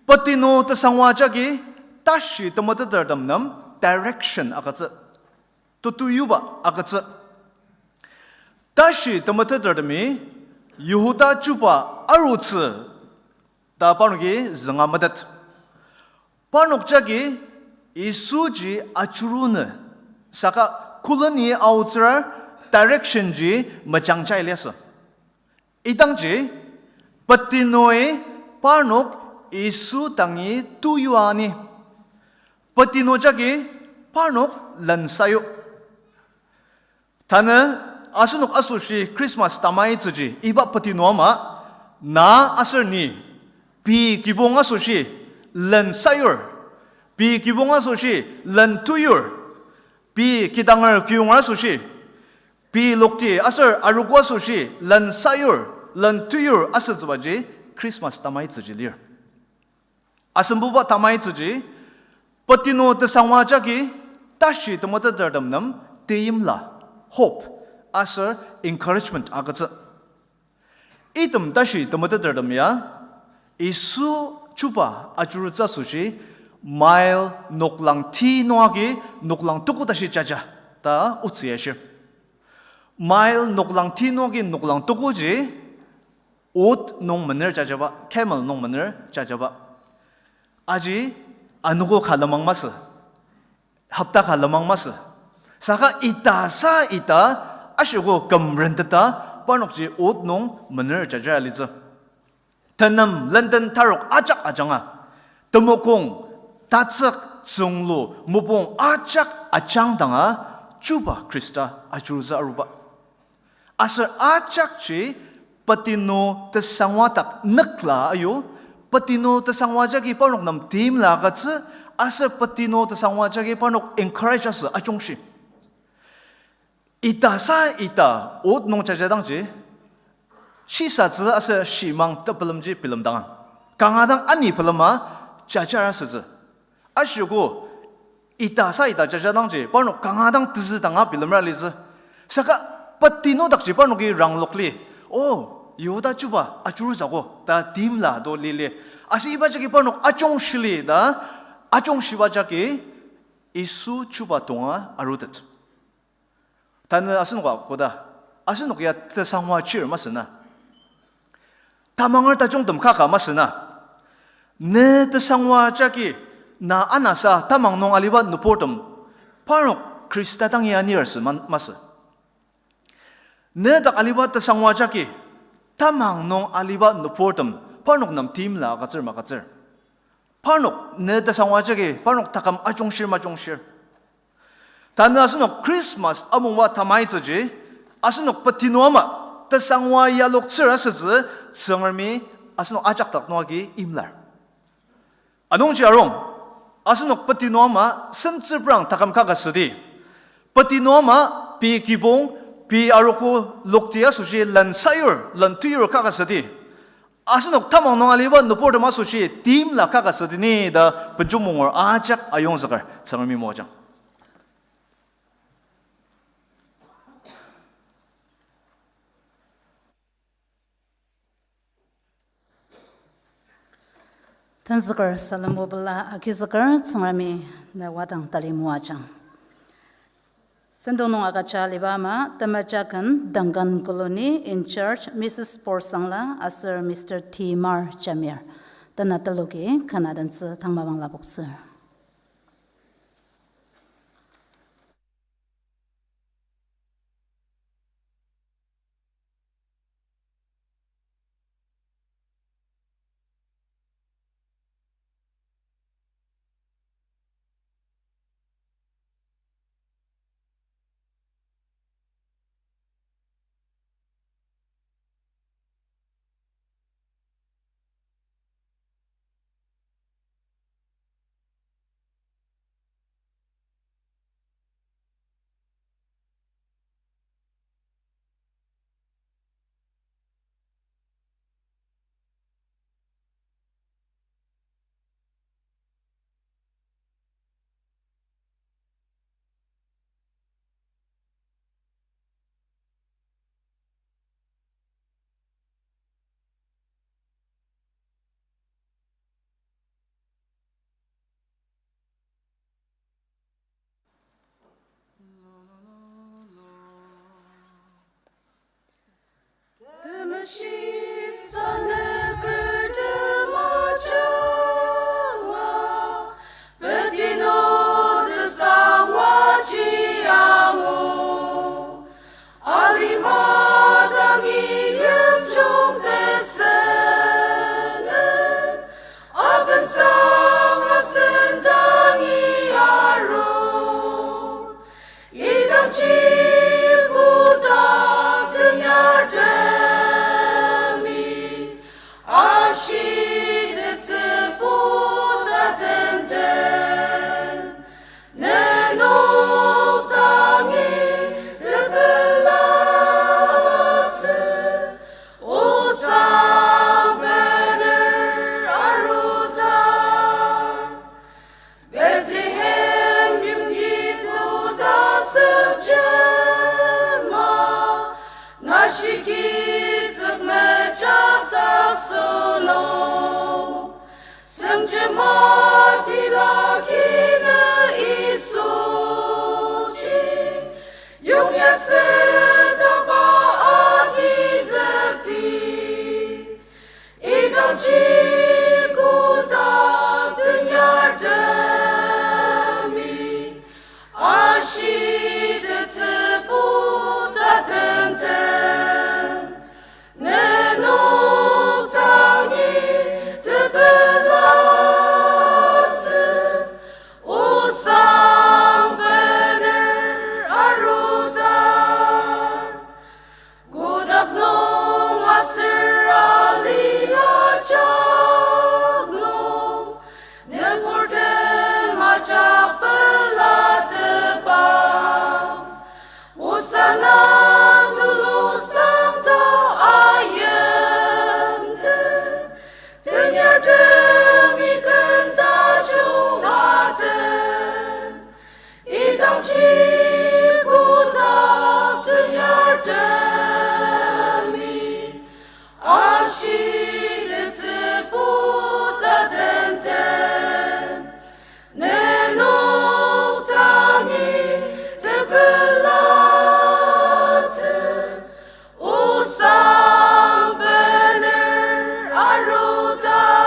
petinu tesangwa jagi tashi temetetertem nem direction agütsü, tetuyuba agütsü. Tashi temetetertemi Yihuda chuba arutsü ta parnoki zünga metet. Parnok jagi Yisuji achurunü, saka koleni aotsüra direction ji mejangja liasü. Idangji, petinui parnok Yisu dangi tuyua ni. Petinu jagi parnok lensayu. Tanü asenok asoshi Christmas tamaitsüji iba petinu ama, na aser ni, pei kibong asoshi lensayur, pei kibong asoshi lentuyur, pei kidanger kiyonger asoshi, pei lokti aser arogo asoshi lensayur, lentuyur asütsübaji Christmas tamaitsüji lir. Asembuba tamaitsüji, petinu tesangwa jagi tashi temetetertem nem teimla, hope, aser encouragement agütsü. Item tashi temetetertem ya, Yisu chuba ajurutsü asoshi, mile noklang ti nung agi noklang tuku tashi jaja ta otsü ya shir. Mile noklang ti nung agi noklang tukuji, oat nung mener jajaba, camel nung mener jajaba. Aji anogo ka lenmang masü, hopta ka lenmang masü. Saka ita sa ita, ashiko küm renteta, parnokji oat nung mener jaja litsü. Tenem lenden tarok ajak ajanga, temokong, tatsük, tsünglu, mopung ajak ajangdanga, chuba Khrista ajurutsü aruba. Aser ajakji petinu tesangwa dak nükla ayu, petinu tesangwa jagi parnok nem teimla agütsü, aser petinu tesangwa jagi parnok encourage asü ajungshi. Ita sa ita oat nung jajadangji, shisatsü aser shimang tepelemji bilemdanga. Kanga dang ani pelema jajar asütsü. Ashiko, ita sa ita jajadangji, parnok kanga dang tezü danga bilemra litsü. Saka petinu dakji parnoki ranglokli, o, Yihuda chuba ajurutsüogo ta teimla to lili. Aser iba jagi parnok ajungshili ta, ajungshiba jagi Yisu chuba tonga arutet. Tanü asenoka koda, asenok ya tesangwa chir masü na. Tamanger tajungtem kaka masü na. Ne tesangwa jagi, na anasa tamang nung aliba nüburtem, parnok Khrista dangi anir sü ma-, masü. Ne dak aliba tesangwa jagi, tamang nung aliba nüburtem, parnok nem teimla agütsür magütsür. Parnok ne tesangwa jagi, parnok taküm ajungshir majungshir. Tanü asenok Christmas amungba tamaitsüji, asenok petinu ama, tesangwa yaloktsür asütsü, Tsüngremi asenok ajak dak nung agi imlar. Anungji arung, asenok peti nung ama sentsüprang taküm kaka südi. Peti nung ama pei kibong, pei arogo lokti asoshi lan sayur, lan teyur kaka südi. Asenok tamang nung aliba nüburtem asoshi timla kaka südi ni ta benjong mungur ajak ayongzüker Tsüngremi moajang. Tenzüker salem obula agizüker Tsüngremi ne wadang tali moajang. Sentong nung agüja aliba ama temeja ken Duncan Colony in charge Missus Porsangla aser Mister Timar Jamir. Tena teloki ken adentsü tang mapang lapoktsür. Temeshi sanüker temajanga, petinu tesangwaji angu. Alima dangi yimjung tesünü, abensang asen dangi arur. Idangji kotak tenyartemi, ashi tetsübu tatenten. Nenok dangi tepelatsü, osang banner arudar. Bethlehem yimti tuta sükjema, nashi kitsük mejak ta sünung. Süngjema tila kinü Yisuji, yongya sütaba agizükdi. Idangji kotak tenyartemi, ashi tetsübu tatenten. Nenok dangi tepelatsü, osang banner arudar. Kotak nung aser ali ajak nung, nüburtem ajak pelatepa. Osana tulu sangta ayimte, tenyartemi ken tajung taten. Idangji kotak tenyartemi, ashi tetsübu tatenten. Nenok dangi tepelatsü, osang banner arudar.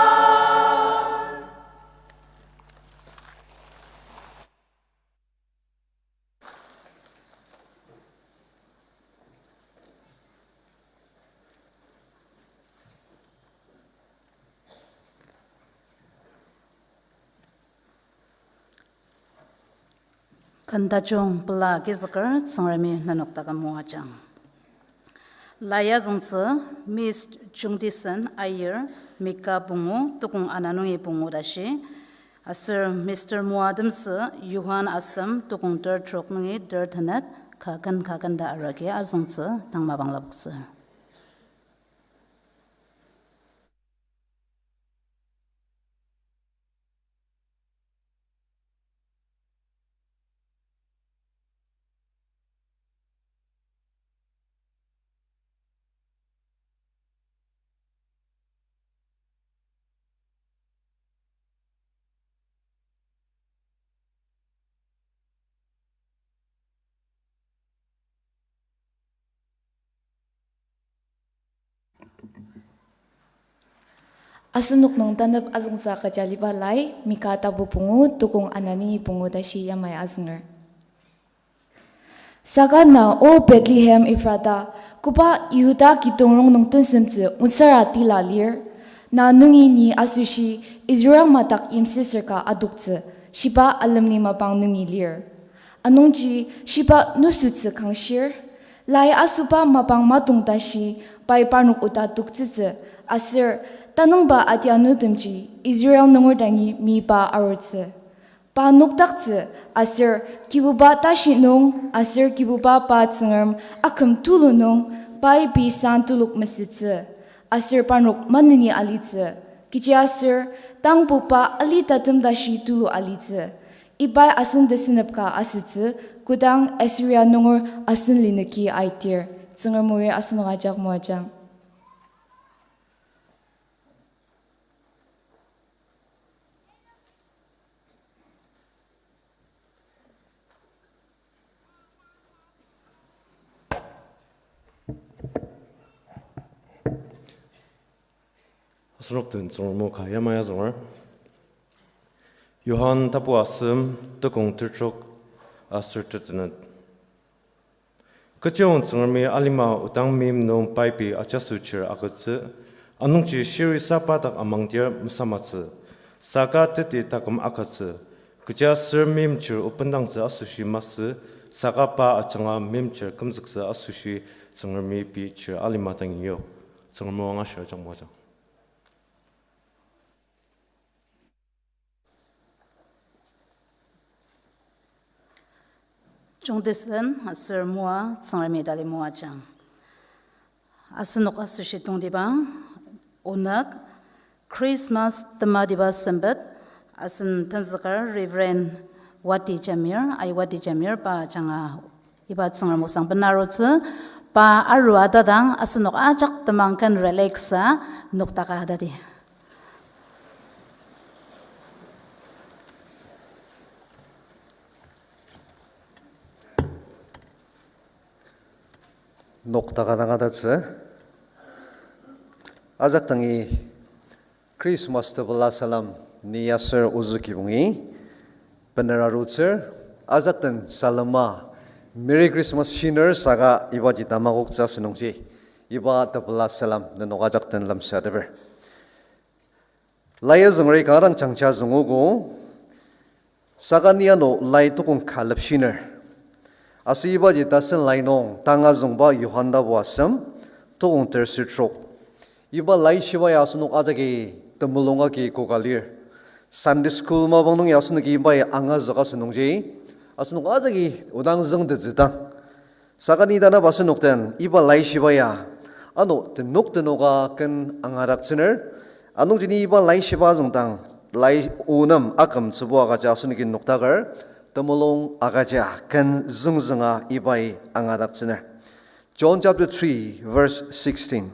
Ken tajung pela agizüker Tsüngremi nenok taküm moajang. Lai azüngtsü Miss Jungdisen Aier, Mika pungu, tukong ana nungi pungu tashi, Aser Mister Moa Temsü, Johan asem tukong ter trok nungi ter tenet, ka ken ka ken ta arua agi azüngtsü tang mapang lapoktsü. Asenok nung tanep azüngsa kecha aliba lai, Mika tapu pungu, tukong ana nungi pungu tashi yamai azünger. Saka na, O Bethlehem Ephrata, koba Yihuda kidong rongnung tensemtsü otsüra tila lir, na nungi ni asoshi Israel madak yimsüsür ka adoktsü, shiba alemli mapang nungi lir. Anungji shiba nüsütsü kangshir, lai asoba mapang matong tashi pai parnok oda toktsütsü, aser tanüngba atianutemji Israel nunger dangi miba arutsü. Pa nokdaktsü, aser Kibuba tashi nung, aser Kibuba pa Tsüngrem aküm tulu nung, pai pei san telok mesütsü, aser parnok maneni alitsü, kechiaser tangbo pa alitatem tashi tulu alitsü. Ibai asen tesünep ka asütsü, kodang Assyria nunger asen linüki aitir. Tsüngrem oi asenok ajak moajang. Asenok den Tsüngrem o ka yamai azünger. Johan tapu asem, tukong tertrok aser tetenet. Kechiyong Tsüngremi alima odang meim nung pai pei ajaso chir agütsü, anungji shirisa pa dak amangdir mesamatsü, saka teti taküm agütsü, kechiaser meimchir obendangtsü asoshi masü, saka pa ajanga meimchir kümzüktsü asoshi Tsüngremi pei chir alima dangi yok. Tsüngrem o angashir ajak moajang. Jungtisen aser Moa Tsüngremi dali moajang. Asenok asoshi tongtibang onük Christmas tematiba sempet asen tenzüker Reverend Wati Jamir, Ai Wati Jamir pa ajanga iba Tsüngrem osang benarutsü, pa arua tatang asenok ajak temang ken relax-a noktaka tati. Noktaka dang atatsü. Ajak dangi Christmas tepela salem ni aser ozü kibongi benera arutsür, ajak den salema Merry Christmas shiner saka ibaji tamakoktsü asünungji, iba tepela salem nenok ajak den lemsateper. Lai azüngeri kanga dang jangja züngogo, saka ni ano lai tukong ka lepshiner. Aser ibaji tasen lai nung tanga züngba Johan tapu asem, tukong terser trok. Iba laishiba ya asenok ajaki temulung agi koka lir. Sunday school mapang nung ya asenoki iba ya angazüka asünungji, asenok ajaki odang züngtettsüdang. Saka ni tanaba asenok den iba laishiba ya ano tenok tenoka ken angadaktsüner. Anungji ni iba laishiba züngdang lai onem akümtsübo agüja asenoki noktaker, temulung agüja ken züngzünga ibai angadaktsüner. John chapter three, verse sixteen.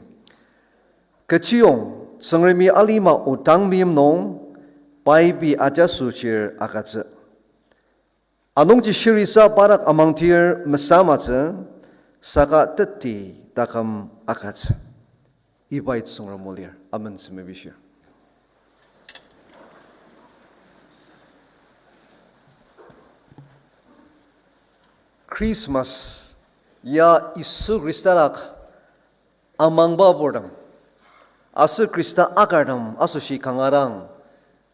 Kechiyong Tsüngremi alima odang meim nung pai pei ajaso chir agütsü. Anungji shirisa pa dak amangdir mesamatsü, saka teti taküm agütsü. Ibai Tsüngrem o lir, amen sü mepishir. Christmas ya Yisu Khrista dak amangba purtem, aser Khrista akartem asoshi kanga dang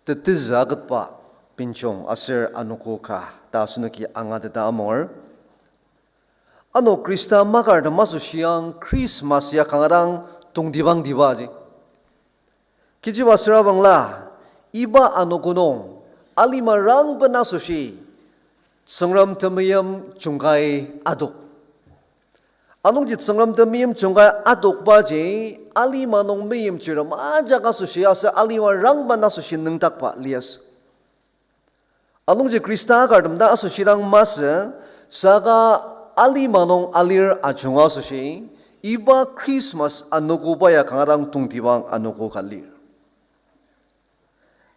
tetezü aketba benjong aser anogo ka ta asenoki angateta amunger. Ano Khrista makartem asoshi ang Christmas ya kanga dang tongtibangtibaji. Kechiba süra bangla, iba anogo nung alima rangben asoshi Tsüngrem temeim jungkai adok. Anungji Tsüngrem temeim jungkai adokbaji alima nung meimchirtem ajak asoshi aser alima rangben asoshi nüngdakba liasü. Anungji Khrista akertem ta asoshi dang masü, saka alima nung alir ajunga asoshi, iba Christmas anogoba ya kanga dang tongtibang anogo ka lir.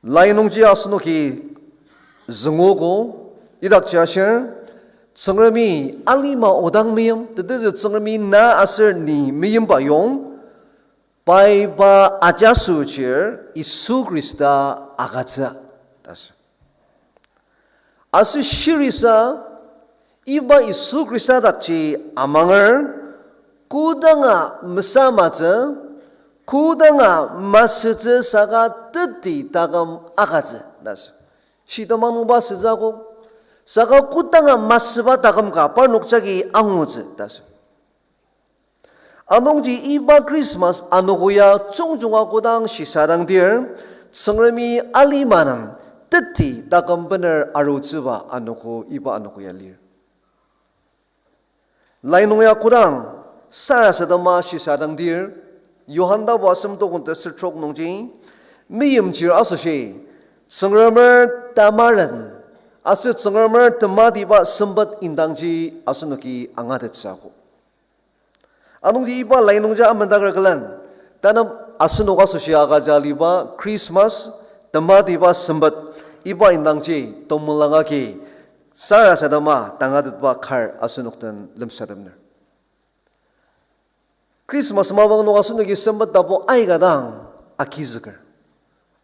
Lai nungji asenoki züngogo, idakji ashir, Tsüngremi alima odang meim, tetezü Tsüngremi na aser ni meimba yong, pai pa ajaso chir Yisu Khrista agütsü, ta sür. Aser shirisa, iba Yisu Khrista dakji amanger, kodanga mesamatsü, kodanga masütsü saka teti taküm agütsü, ta sür. Shitemang nungba sütsü akok, saka kodanga masüba taküm ka parnok jagi angutsü, ta sür. Anungji iba Christmas anogo ya jungjunga kodang shisadangdir, Tsüngremi alima nem teti taküm bener arutsüba anogo iba anogo ya lir. Lai nung ya kodang sarasadema shisadangdir, Johan tapu asem tokong teser trok nungji, meimchir asoshi, Tsüngremer tamaren, aser Tsüngremer tematiba sempet indangji asenoki angatettsü akok. Anungji iba lai nungji amendaker külen, tanü asenok asoshi agüja aliba Christmas, tematiba sempet, iba indangji temulung agi sarasadema tangatetba kar asenok den lemsatepner. Christmas mapang nung asenoki sempet tapu aika dang agizüker.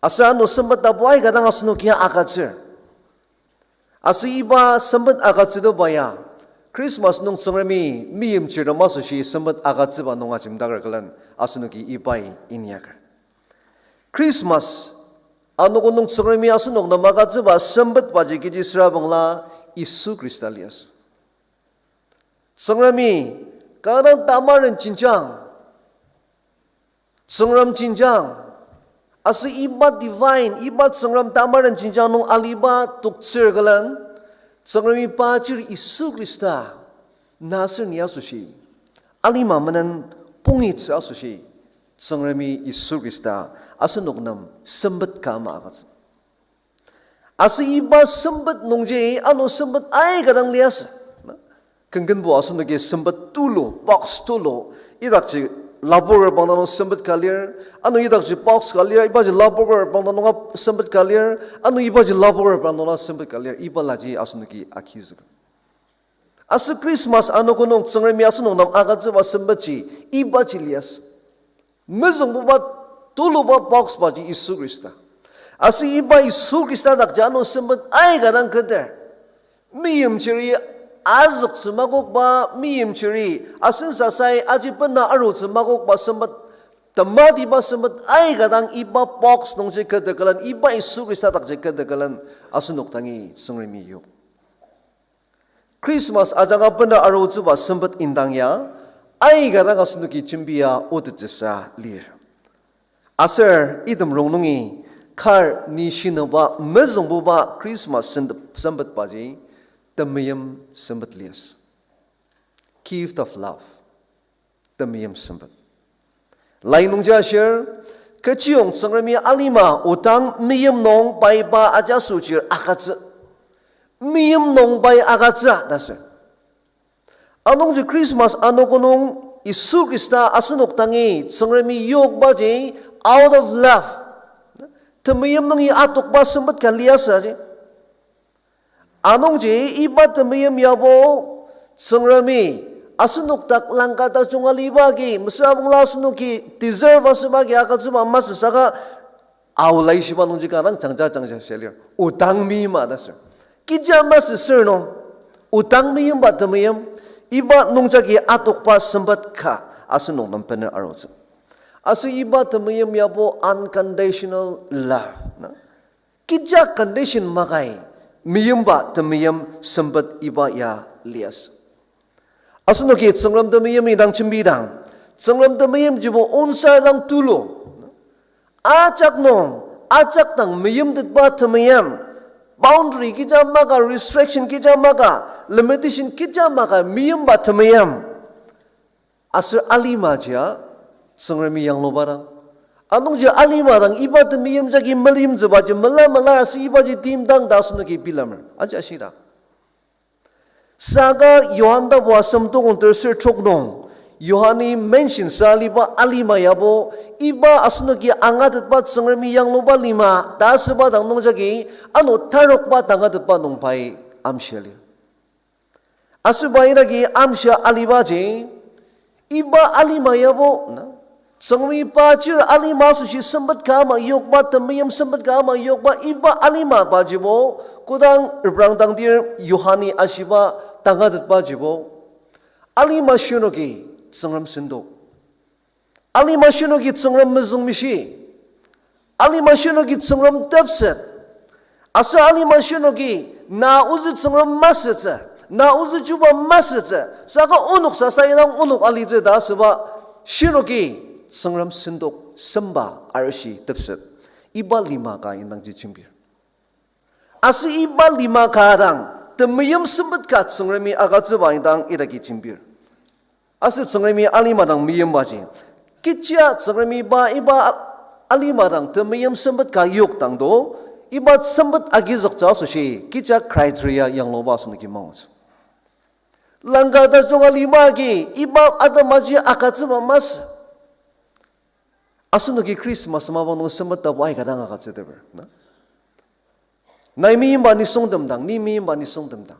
Aser ano sempet tapu aika dang asenoki agütsür. Aser iba sempet agütsüteba ya, Christmas nung Tsüngremi meimchirtem asoshi sempet agütsüba nung ajemdaker külen asenoki ibai inyaker. Christmas anogo nung Tsüngremi asenok nem agütsüba sempetbaji kechi süra bangla Yisu Khrista liasü. Tsüngremi kanga dang tamaren jenjang, Tsüngrem jenjang, aser iba divine, iba Tsüngrem tamaren jenjang nung aliba toktsür külen, Tsüngremi pa chir Yisu Khrista, na aser ni asoshi, alima menen pongitsü asoshi, Tsüngremi Yisu Khrista asenok nem sempet ka ama agütsü. Aser iba sempet nungji ano sempet aika dang liasü. Kenkenbo asenoki sempet tulu, box tulu, idakji lapoker bangta nung sempet ka lir, ano idakji box ka lir, ibaji lapoker bangta nunga sempet ka lir, ano ibaji lapoker bangta nunga sempet ka lir, iba laji asenoki agizüker. Aser Christmas anogo nung Tsüngremi asenok nem agütsüba sempetji, ibaji liasü. Mezüngbuba tuluba box baji Yisu Khrista. Aser iba Yisu Khrista dakji ano sempet aika dang keder. Meimchiri azüktsü makokba, meimchiri asen sasai aji bena arutsü makokba sempet, tematiba sempet aika dang iba box nungji keder külen, iba Yisu Khrista dakji keder külen, asenok dangi Tsüngremi yok. Christmas ajanga bena arutsüba sempet indang ya, aika dang asenoki jembia otettsüsa lir. Aser item rongnungi kar ni shinüba mezüngbuba Christmas sempet, sempetbaji temeim sempet liasü. Gift of love. Temeim sempet. Lai nungji ashir, kechiyong Tsüngremi alima odang meim nung pai pa ajaso chir agütsü. Meim nung pai agütsü ta sür. Anungji Christmas anogo nung Yisu Khrista asenok dangi Tsüngremi yokbaji out of love, temeim nungi atokba sempet ka liasü ji. Anungji iba temeim yabo Tsüngremi asenok dak langka tajung aliba agi, mesüra bangla asenoki deserve asüba agi agütsüba masü saka, Ao laishiba nungji kanga dang jangja jangja shia lir. Odang meima ta sür. Kecha masü sür nung, odang meimba temeim, iba nungjagi atokba sempet ka asenok nem bener arutsü. Aser iba temeim yabo unconditional love na. Kecha condition makai meimba temeim sempet iba ya liasü. Asenoki Tsüngrem temeim indang jembidang, Tsüngrem temeimjibo onsar dang tulu. Ajak nung, ajak dang meimtetba temeim, Boundary kecha maka, restriction kecha maka, limitation kecha maka, meimba temeim. Aser alimajia Tsüngremi yangluba dang. Anungji alima dang iba temeim jagi melimtsübaji mela mela aser ibaji timdang ta asenoki bilemer. Aji ashidang. Saka Johan tapu asem tokong terser trok nung, Johani mention sa aliba alima yabo, iba asenoki angatetba Tsüngremi yangluba lima ta asüba dang nung jagi, ano tarokba tangatetba nung pai amshia lir. Asüba idagi amshia alibaji, iba alima yabo, na, Tsüngremi pa chir alima asoshi sempet ka ama yokba, temeim sempet ka ama yokba, iba alima pajibo, kodang reprangdangdir Johani ashiba tangatetbajibo, alima shinoki Tsüngrem sendok. Alima shinoki Tsüngrem mezüngmishi. Alima shinoki Tsüngrem tepset. Aser alima shinoki na ozü Tsüngrem masütsü, na ozü chuba masütsü, saka onok sasa idang onok alitsü ta asüba shinoki Tsüngrem sendok, semba, arishi, tepset. Iba lima ka indangji jembir. Aser iba lima ka dang, temeim sempet ka Tsüngremi agütsüba indang idaki jembir. Aser Tsüngremi alima dang meimbaji, kecha Tsüngremi pa iba alima dang temeim sempet ka yokdangdo, iba sempet agizüktsü asoshi kecha criteria yangluba asenoki mangutsü. Langka tajung alima agi iba atemaji agütsüba masü. Asenoki Christmas mapang nung sempet tapu aika dang agütsüteper, na? Nai meimba nisungtem dang, ni meimba nisungtem dang.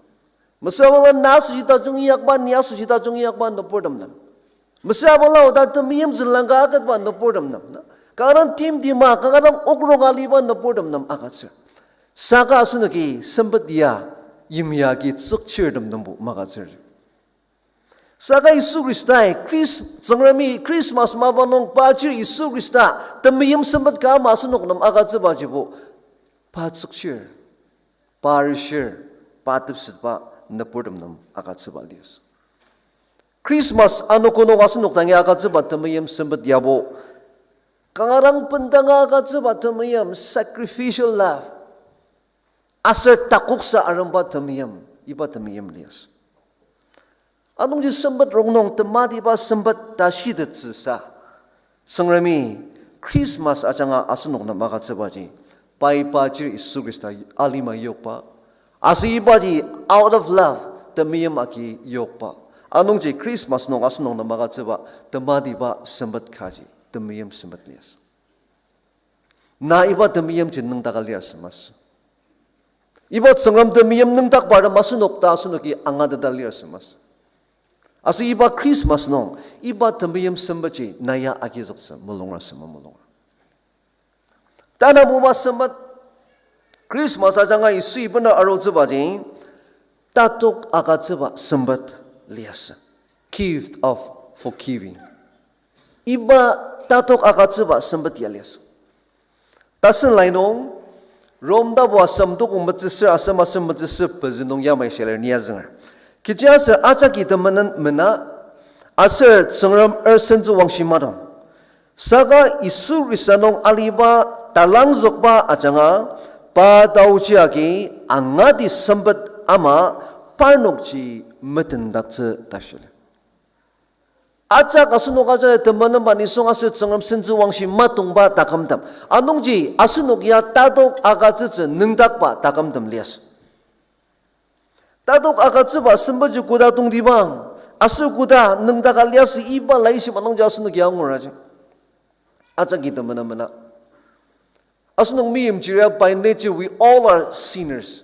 Mesüra bangla na asoshi tajung inyakba, ni asoshi tajung inyakba nüburtem nem. Mesüra bangla oda temeimtsü langka aketba nüburtem nem, na? Kanga dang timtima, kanga dang okrok aliba nüburtem nem agütsür. Saka asenoki sempet ya, yimya agi tsükchirtem nembo magütsür. Saka Yisu Khristai, Chris-, Tsüngremi Christmas mapang nung pa chir Yisu Khrista temeim sempet ka ama asenok nem agütsübajibo, pa tsükchir, pa rishir, pa tepsetba nüburtem nem agütsüba liasü. Christmas anogo nung asenok dangi agütsüba temeim sempet yabo, kanga dang bendanga agütsüba temeim, sacrificial love, aser takoksa aremba temeim, iba temeim liasü. Anungji sempet rongnung tematiba sempet ta shitettsüsa, Tsüngremi Christmas ajanga asenok nem agütsübaji, pai pa chir Yisu Khrista alima yokba, aser ibaji out of love, temeim agi yokba. Anungji Christmas nung asenok nem agütsüba tematiba sempet kaji temeim sempet liasü. Na iba temeimji nüngdaka lir asü masü. Iba Tsüngrem temeim nüngdakba ta masü, nok ta asenoki angateta lir asü masü. Aser iba Christmas nung, iba temeim sempetji na ya agizüktsü mulungra sema mulungra. Tanabuba sempet, Christmas ajanga Yisui bena arutsübaji, tatok agütsüba sempet liasü. Gift of forgiving. Iba tatok agütsüba sempet ya liasü. Tasen lai nung, Rom tapu asem tukong metsüsür asem asem metsüsür pezü nung yamai shilir ni azünger. Kechiaser ajaki temenen mena, aser Tsüngrem er sentsü wangshi madong. Saka Yisu Khrista nung aliba talangzükba ajanga, pa taoji agi angati sempet ama parnokji metendaktsü ta shili. Ajak asenok ajak temenenba nisung aser Tsüngrem sentsü wangshi matongba takümtem. Anungji asenok ya tatok agütsütsü nüngdakba takümtem liasü. Tatok agütsüba sempetji koda tongtibang, aser koda nüngdaka liasü iba laishiba nungji asenok ya angur aji. Ajaki temenen mena. Asenok meimchir ya by nature we all are sinners.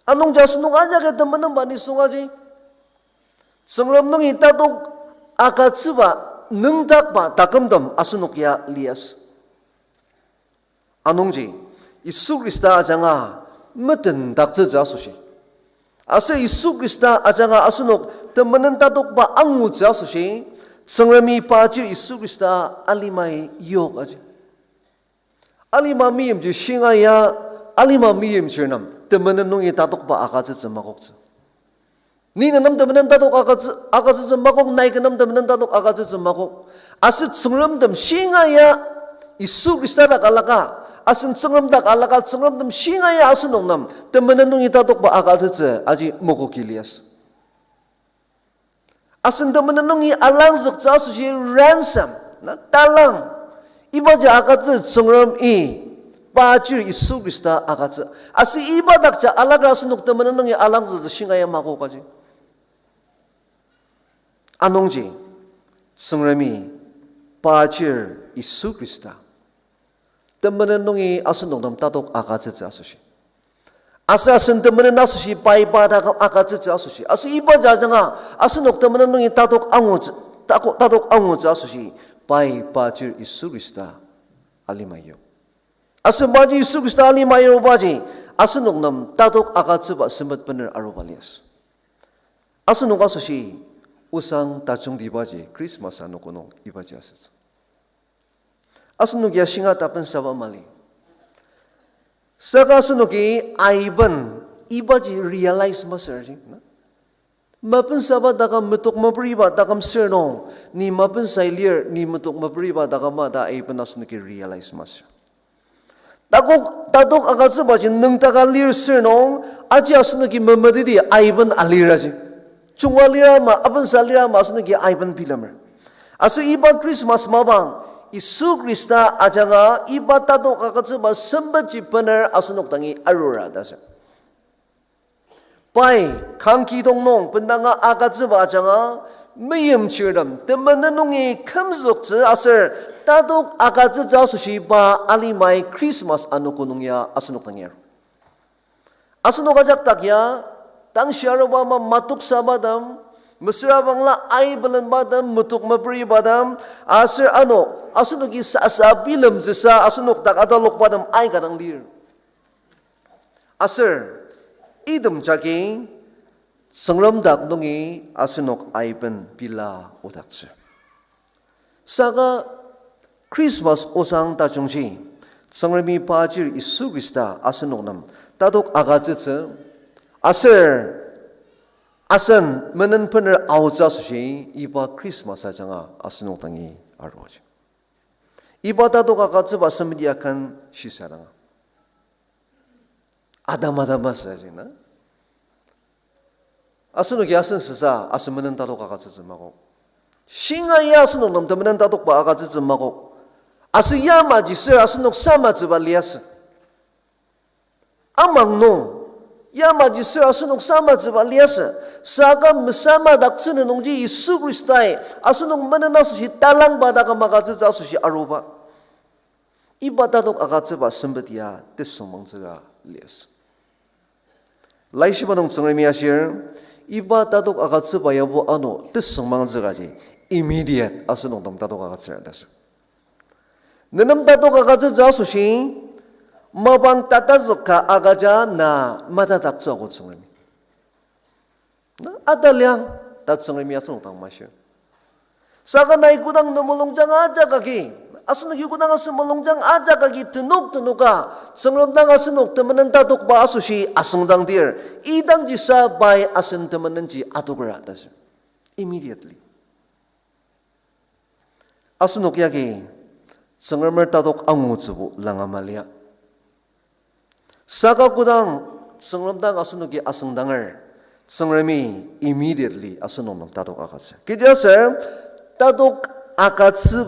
Anungji asenok ajaki temenenba nisung aji. Tsüngrem nungi tatok agütsüba nüngdakba takümtem asenok ya liasü. Anungji, Yisu Khrista ajanga metendaktsütsü asoshi, aser Yisu Khrista ajanga asenok temenen tatokba angutsü asoshi, Tsüngremi pa chir Yisu Khrista alimai yok aji. Alima meimchir shinga ya, alima meimchir nem temenen nungi tatokba agütsütsü makoktsü. Ni nenem temenen tatok agütsü, agütsütsü makok, nai kü nem temenen tatok agütsütsü makok. Aser Tsüngremtem shinga ya, Yisu Khrista dak alaka, Asen Tsüngrem dak alaka Tsüngrem tem shingaia asenok nem temenen nungi tatokba agütsütsü aji mokoki liasü. Asen temenen nungi alangzüktsü asoshi ransom, na talang. Ibaji agütsü Tsüngremi, pa chir Yisu Khrista agütsü. Aser iba dakji alaka asenok temenen nungi alangzüktsü shingaia makokaji. Anungji, Tsüngremi, pa chir Yisu Khrista temenen nungi asenok nem tatok agütsütsü asoshi, aser asen temenen asoshi pai pa dak agütsütsü asoshi, aser iba jajanga asenok temenen nungi tatok angutsü, tako-, tatok angutsü asoshi, pai pa chir Yisu Khrista alima yok. Aser paji Yisu Khrista alima yobaji, asenok nem tatok agütsüba sempet bener aruba liasü. Asenok asoshi osang tajungtibaji Christmas anogo nung ibaji asütsü. Asenok ya shinga tapensaba mali. Saka asenoki aiben ibaji realize masür ji, na? Mapensaba taküm, metok maperiba taküm sür nung, ni mapensai lir, ni metok maperiba taküm ma ta aiben asenoki realize masür. Takok, tatok agütsübaji nüngdaka lir sür nung, aji asenoki memeteti aiben aliraji. Chunga lira ma, apensa lira ma asenoki aiben bilemer. Aser iba Christmas mapang, Yisu Khrista ajanga iba tatok agütsüba sempetji bener asenok dangi arura ta sür. Pai, kangkidong nung bendanga agütsüba ajanga, meimchirtem temenen nungi kümzüktsü aser tatok agütsütsü asoshi pa alimai Christmas anogo nung ya asenok dangi aru. Asenok ajak dak ya, tangshi aruba ama matoksabatem, mesüra bangla aibelenbatem, metok maperibatem, aser ano, asenoki sasa bilemtsüsa asenok dak atalokbatem aika dang lir. Aser, item jagi, Tsüngrem dak nungi asenok aiben pila odaktsü. Saka Christmas osang tajungji, Tsüngremi pa chir Yisu Khrista asenok nem tatok agütsütsü, aser asen menen bener aotsü asoshi iba Christmas ajanga asenok dangi aruji. Iba tatok agütsüba sempet ya ken shisadanga, adam adam masü ji na. Asenoki asen sasa asen menen tatok agütsütsü makok. Shinga ya asenok nem temenen tatokba agütsütsü makok. Aser yamaji sür asenok samatsüba liasü. Amang nung, yamaji sür asenok samatsüba liasü. Saka mesamadaktsü nungji Yisu Khristai asenok menen asoshi talangba dak magütsütsü asoshi aruba. Iba tatok agütsüba sempet ya tesüngmangtsüka liasü. Laishiba nung Tsüngremi ashir, iba tatok agütsüba yabo ano tesüngmangtsükaji immediate asenok nem tatok agütsüra ta sür. Nenem tatok agütsütsü asoshi, mapang tatazük ka agüja na matatoktsüogo Tsüngremi. Na, ataliang, ta Tsüngremi asenok dang mashir. Saka nai kodang ne mulungjang ajak agi, asenoki kodang asen mulungjang ajak agi tenok tenoka, Tsüngrem dang asenok temenen tatokba asoshi asüngdangdir, idangjisa pai asen temenenji atokra ta sür. Immediately. Asenok yagi Tsüngremer tatok angutsübo langa malia. Saka kodang Tsüngrem dang asenoki asüngdanger, Tsüngremi immediately asenok nem tatok agütsür. Kechiaser tatok agütsü,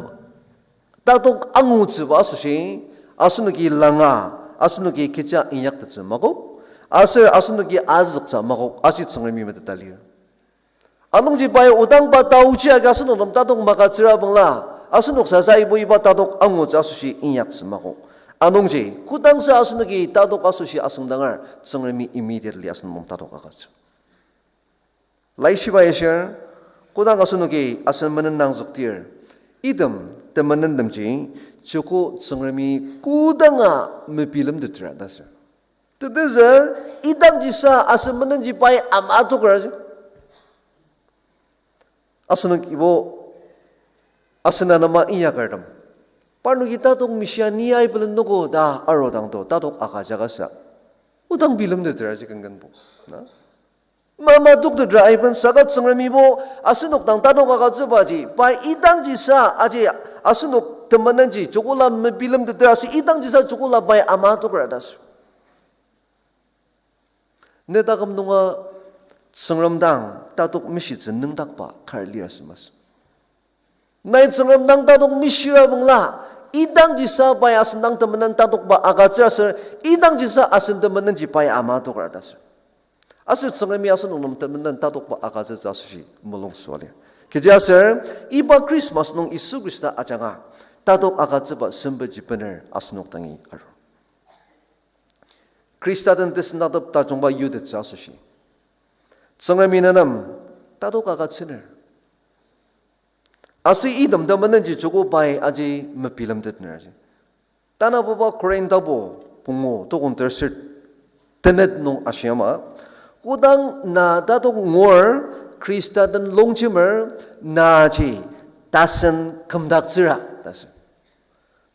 tatok angutsüba asoshi asenoki langa, asenoki kecha inyaktettsü makok, aser asenoki azüktsü makok, aji Tsüngremi meteta lir. Anungji pai odangba taochi agi asenok nem tatok magütsüra bangla, asenok sasa ibo iba tatok angutsü asoshi inyaktsü makok. Anungji kodangsa asenoki tatok asoshi asüngdanger, Tsüngremi immediately asenok nem tatok agütsür. Laishiba ashir, kodang asenoki asen menen nangzükdir, item temenentemji, joko Tsüngremi kodanga mebilemtetra ta sür. Tetezü, idangjisa asen menenji pai ama atokra ji. Asenok ibo, asen anema inyakertem, parnoki tatok mishia ni aibelen noko ta arudangto tatok agüjakasa, odang bilemtetra ji kenkenbo. Na? Mama toktetra aiben saka Tsüngremibo asenok dang tatok agütsübaji, pai idangjisa aji asenok temenenji joko la mebilemteter aser idangjisa joko la pai ama toker ta sür. Ne taküm nunga Tsüngrem dang tatok mishitsü nüngdakba kar lir asü masü. Nai Tsüngrem dang tatok mishira bangla, idangjisa pai asen dang temenen tatokba agütsür aser, idangjisa asen temenenji pai ama toker ta sür. Aser Tsüngremi asenok nem temenen tatokba agütsütsü asoshi mulung sua lir. Kechiaser, iba Christmas nung Yisu Khrista ajanga tatok agütsüba sempetji bener asenok dangi arur. Khrista den tesendaktep tajungba yutettsü asoshi, Tsüngremi nenem tatok agütsüner. Aser item temenenji joko pai aji mebilemtetner aji. Tanabuba Korintabo pungu tokong terser tenet nung ashiama, kodang na tatok ngur Khrista den longjemer, naji tasen kümdaktsüra ta sür.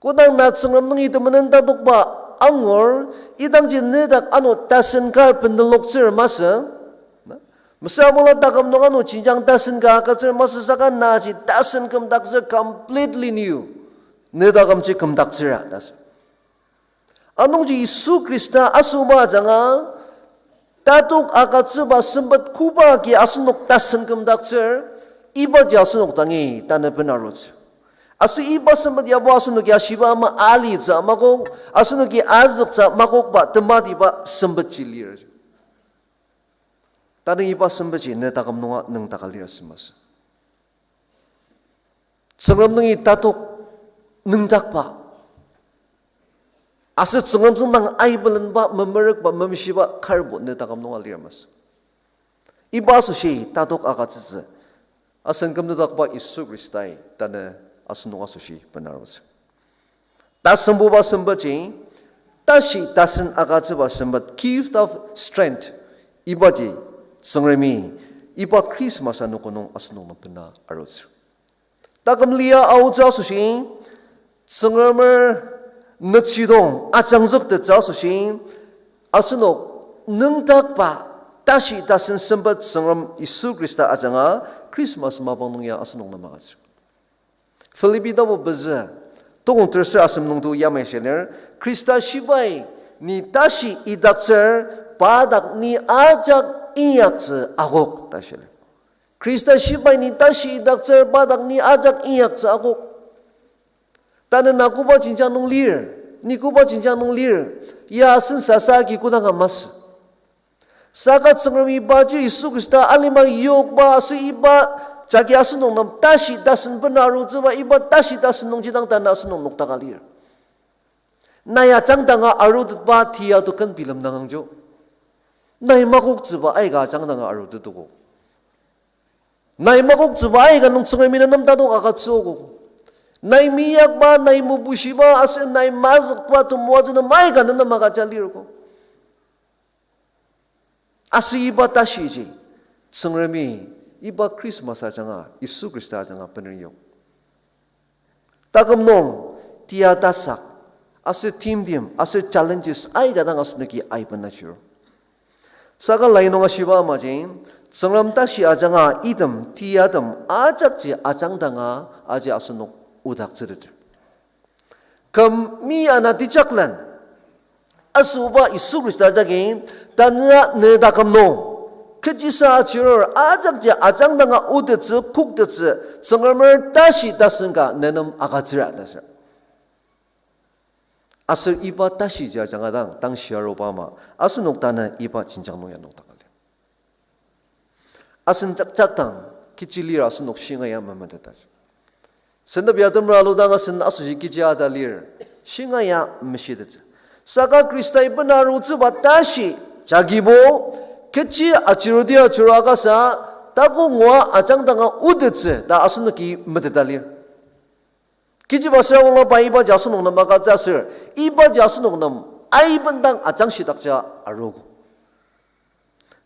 Kodang na Tsüngrem nungi temenen tatokba angur, idangji nedak ano tasen kar beneloktsür masü. Na, mesüra bangla taküm nung ano jenjang tasen ka agütsür masü saka naji tasen kümdaktsür, completely new. Nedak amji kümdaktsüra ta sür. Anungji Yisu Khrista asüba ajanga tatok agütsüba sempet koba agi asenok tasen kümdaktsür, ibaji asenok dangi tanü benarutsü. Aser iba sempet yabo asenoki ashiba ama alitsü makok, asenoki azüktsü makokba tematiba sempetji lir. Tanü iba sempetji ne taküm nunga nüngdaka lir asü masü. Tsüngrem nungi tatok nüngdakba, aser Tsüngrem tsüngdang aibelenba, memerükba, memeshiba karbo ne taküm nunga lir masü. Iba asoshi tatok agütsütsü asen kümnüdakba Yisu Khristai tanü asenok asoshi benarutsü. Tasembuba sempetji, tashi tasen agütsüba sempet, gift of strength, ibaji Tsüngremi iba Christmas anogo nung asenok nem bena arutsü. Taküm lia aotsü asoshi, Tsüngremer nükjidong ajangzüktettsü asoshi, asenok nüngdakba tashi tasen sempet Tsüngrem Yisu Khrista ajanga Christmas mapang nung ya asenok nem agütsür. Philippi tapu pezü, tokong terser asem nungto yamai shilir, Khrista shibai ni tashi idaktsür, pa dak ni ajak inyaktsü akok ta shilir. Khrista shibai ni tashi idaktsür, pa dak ni ajak inyaktsü akok. Tanü na koba jenjang nung lir, ni koba jenjang nung lir, ya asen sasa agi kodanga masü. Saka Tsüngremi paji Yisu Khrista alima yokba aser iba jagi asenok nem tashi tasen bena arutsüba iba tashi tasen nungji dang tanü asenok noktaka lir. Nai ajangdanga arutetba tia to ken bilem dang angjo. Nai makoktsüba aika ajangdanga arutetogo. Nai makoktsüba aika nung Tsüngremi ne nem tatok agütsüogo. Nai meyakba, nai mobushiba, aser nai mazükba temoatsü nem aika ne nem agüja lirgo. Aser iba tashiji, Tsüngremi iba Christmas ajanga, Yisu Khrista ajanga bener yok. Taküm nung tia tasak, aser timtem, aser challenges aika dang asenoki aiben ashir. Saka lai nung ashiba amaji, Tsüngrem tashi ajanga item, tiatem, ajakji ajangdanga aji asenok odaktsüteter. Küm mi ana tejaklen asüba Yisu Khrista jagi, tanü ne taküm nung kechisa achirur ajakji ajangdanga otettsü, koktettsü, Tsüngremer tashi tasen ka ne nem agütsüra ta sür. Aser iba tashiji ajanga dang, tang shia aruba ama, asenok tanü iba jenjang nung ya nokdaka lir. Asen jakjak dang, kechi lir asenok shinga ya memeteta. Sendep ya temra aludang asen asoshi kechi ata lir, shinga ya meshitettsü. Saka Khristai bena arutsüba tashi jagibo, kechi achirudi achirua kasa, takok ngua ajangdanga otettsü ta asenoki meteta lir. Kechiba süra wangla pai ibaji asenok nem agütsü aser, ibaji asenok nem aibendang ajangshidakja arogo.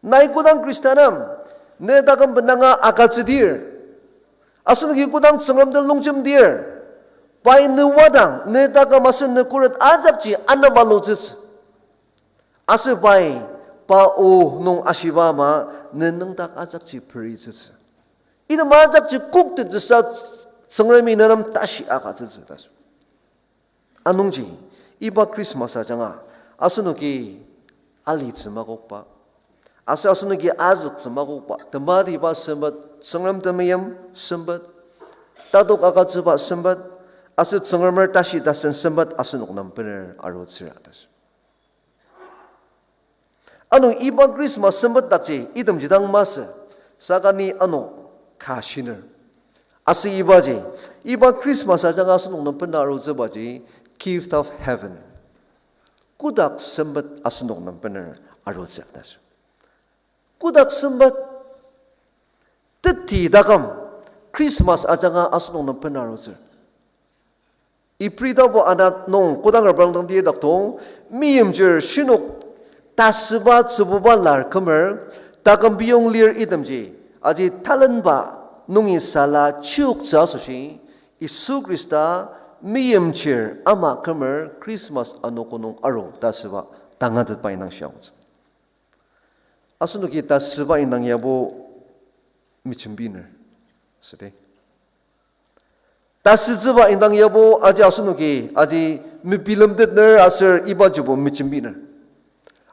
Nai kodang Khristanem, ne taküm bendanga agütsüdir, asenoki kodang Tsüngrem den longjemdir, pai ne wadang, ne taküm aser ne khuret ajakji anema lutsütsü. Aser pai, pa o nung ashiba ama, ne nüngdak ajakji peritsütsü. Item ajakji koktettsüsa Tsüngremi ne nem tashi agütsütsü ta sür. Anungji, iba Christmas ajanga, asenoki alitsü makokba, aser asenoki azüktsü makokba, tematiba sempet, Tsüngrem temeim sempet, tatok agütsüba sempet, aser Tsüngremer tashi tasen sempet asenok nem bener arutsüra ta. Ano iba Christmas sempet dakji itemji dang masü, saka ni ano ka shiner. Aser ibaji, iba Christmas ajanga asenok nem bener arutsübaji gift of heaven. Kotak sempet asenok nem bener arutsü ta. Kotak sempet, teti taküm Christmas ajanga asenok nem bener arutsü. Ibri tapu ana nung kodang reprangdang tidak to, meimchir shinok tasüba tsübuba lar kümer, taküm biyong lir itemji, aji talenba nungi sala chioktsü asoshi, Yisu Khrista meimchir ama kümer Christmas anogo nung aru ta süba tangatetba indang shia angutsü. Asenoki tasüba indang yabo mejembiner. Südi. Tasütsüba indang yabo aji asenoki aji mebilemtetner aser ibajibo mejembiner.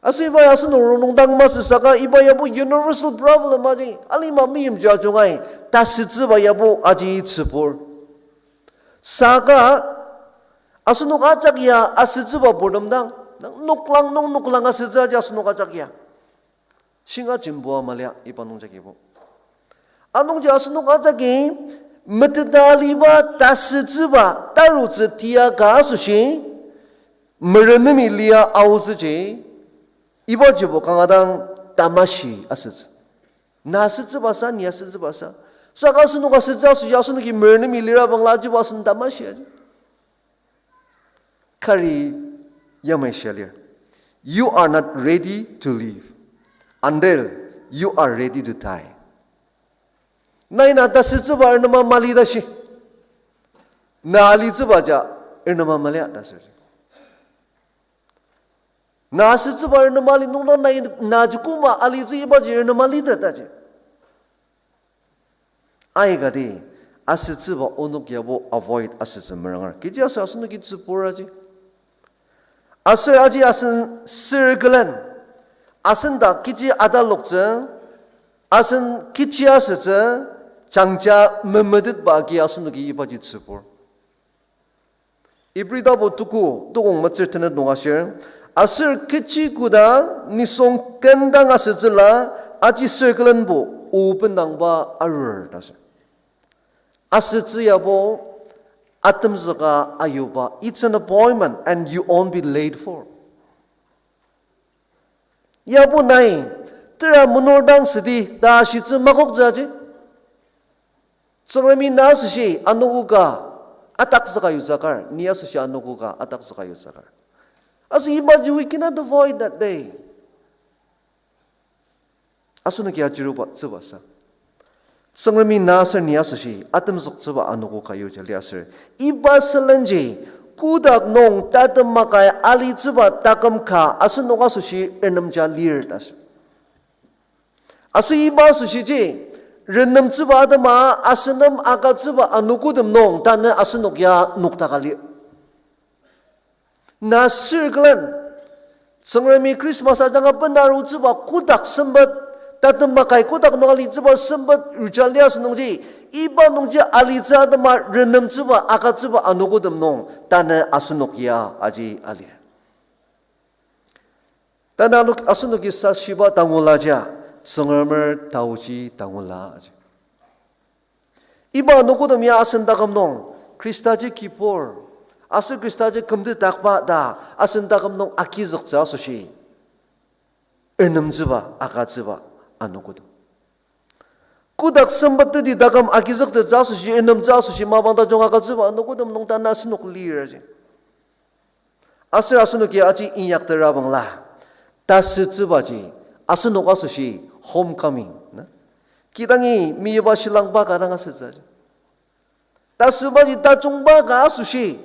Aser iba asenok rongnung dang masü saka iba yabo universal problem aji alima meimchir ajungai tasütsüba yabo aji tsübur. Saka asenok ajak ya asütsüba purtem dang, nang noklang nung noklang asütsü aji asenok ajak ya. Shinga jembua malia iba nungjagibo. Anungji asenok ajaki meteta aliba tasütsüba tarutsü tia ka asoshi, merenemi lia aotsüji, ibajibo kanga dang tamashi asütsü. Na asütsüba sa, ni asütsüba sa. Saka asenok asütsü asoshi asenoki merenemi lira bangla ajibo asen tamashi aji. Kari yamai shia lir. You are not ready to live until you are ready to die. Nai na tasütsüba ernema mali tashi, na alitsüba ja ernema malia ta sür. Na asütsüba ernema ali nungdang nai na jukuma alitsü ibaji ernema lita taji. Aikati, asütsüba onok yabo avoid asütsü meranger. Kechi aser asenoki tsübur aji. Aser aji asen sür külen, asen dak kechi ataloktsü, asen kechi asütsü, jangja memetetba agi asenoki ibaji tsübur. Ibri tapu tuku, tukong metsür tenet nung ashir, aser kechi koda nisung kendang asütsüla, aji sür külenbo o bendangba arur ta sür. Asütsü yabo atemzüka ayuba, it's an appointment and you won't be late for. Yabo nai, tera menur dang südi ta ashitsü makoktsü aji. Tsüngremi na asoshi anogo ka atakzüka yutsü kar, ni asoshi anogo ka atakzüka yutsü kar. Aser ibaji we cannot avoid that day. Asenoki achiruba tsübasa, Tsüngremi na aser ni asoshi atemzüktsüba anogo ka yuja lir aser, iba sülenji kotak nung tatem makai alitsüba taküm ka asenok asoshi renemja lir ta sür. Aser iba asoshiji, renemtsüba atema asen nem agütsüba anogotem nung tanü asenok ya noktaka lir. Na sür külen, Tsüngremi Christmas ajanga benarutsüba kotak sempet, tatem makai kotak nung alitsüba sempet ruja lir asünungji, iba nungji alitsü atema renemtsüba agütsüba anogotem nung tanü asenok ya aji alir. Tanü ano asenoki sashiba tangula ja, Tsüngremer taoji tangula aji. Iba anogotem ya asen taküm nung Khristaji kibur, aser Khristaji kümtetdakba ta asen taküm nung agizüktsü asoshi, renemtsüba agütsüba anogotem. Kotak sempet teti taküm agizüktettsü asoshi, renemtsü asoshi mapang tajung agütsüba anogotem nung tanü asenok lir aji. Aser asenoki aji inyaktera bangla, tasütsübaji asenok asoshi homecoming, na? Kidangi meyiba shilangba ka dang asütsü aji. Tasübaji tajungba ka asoshi,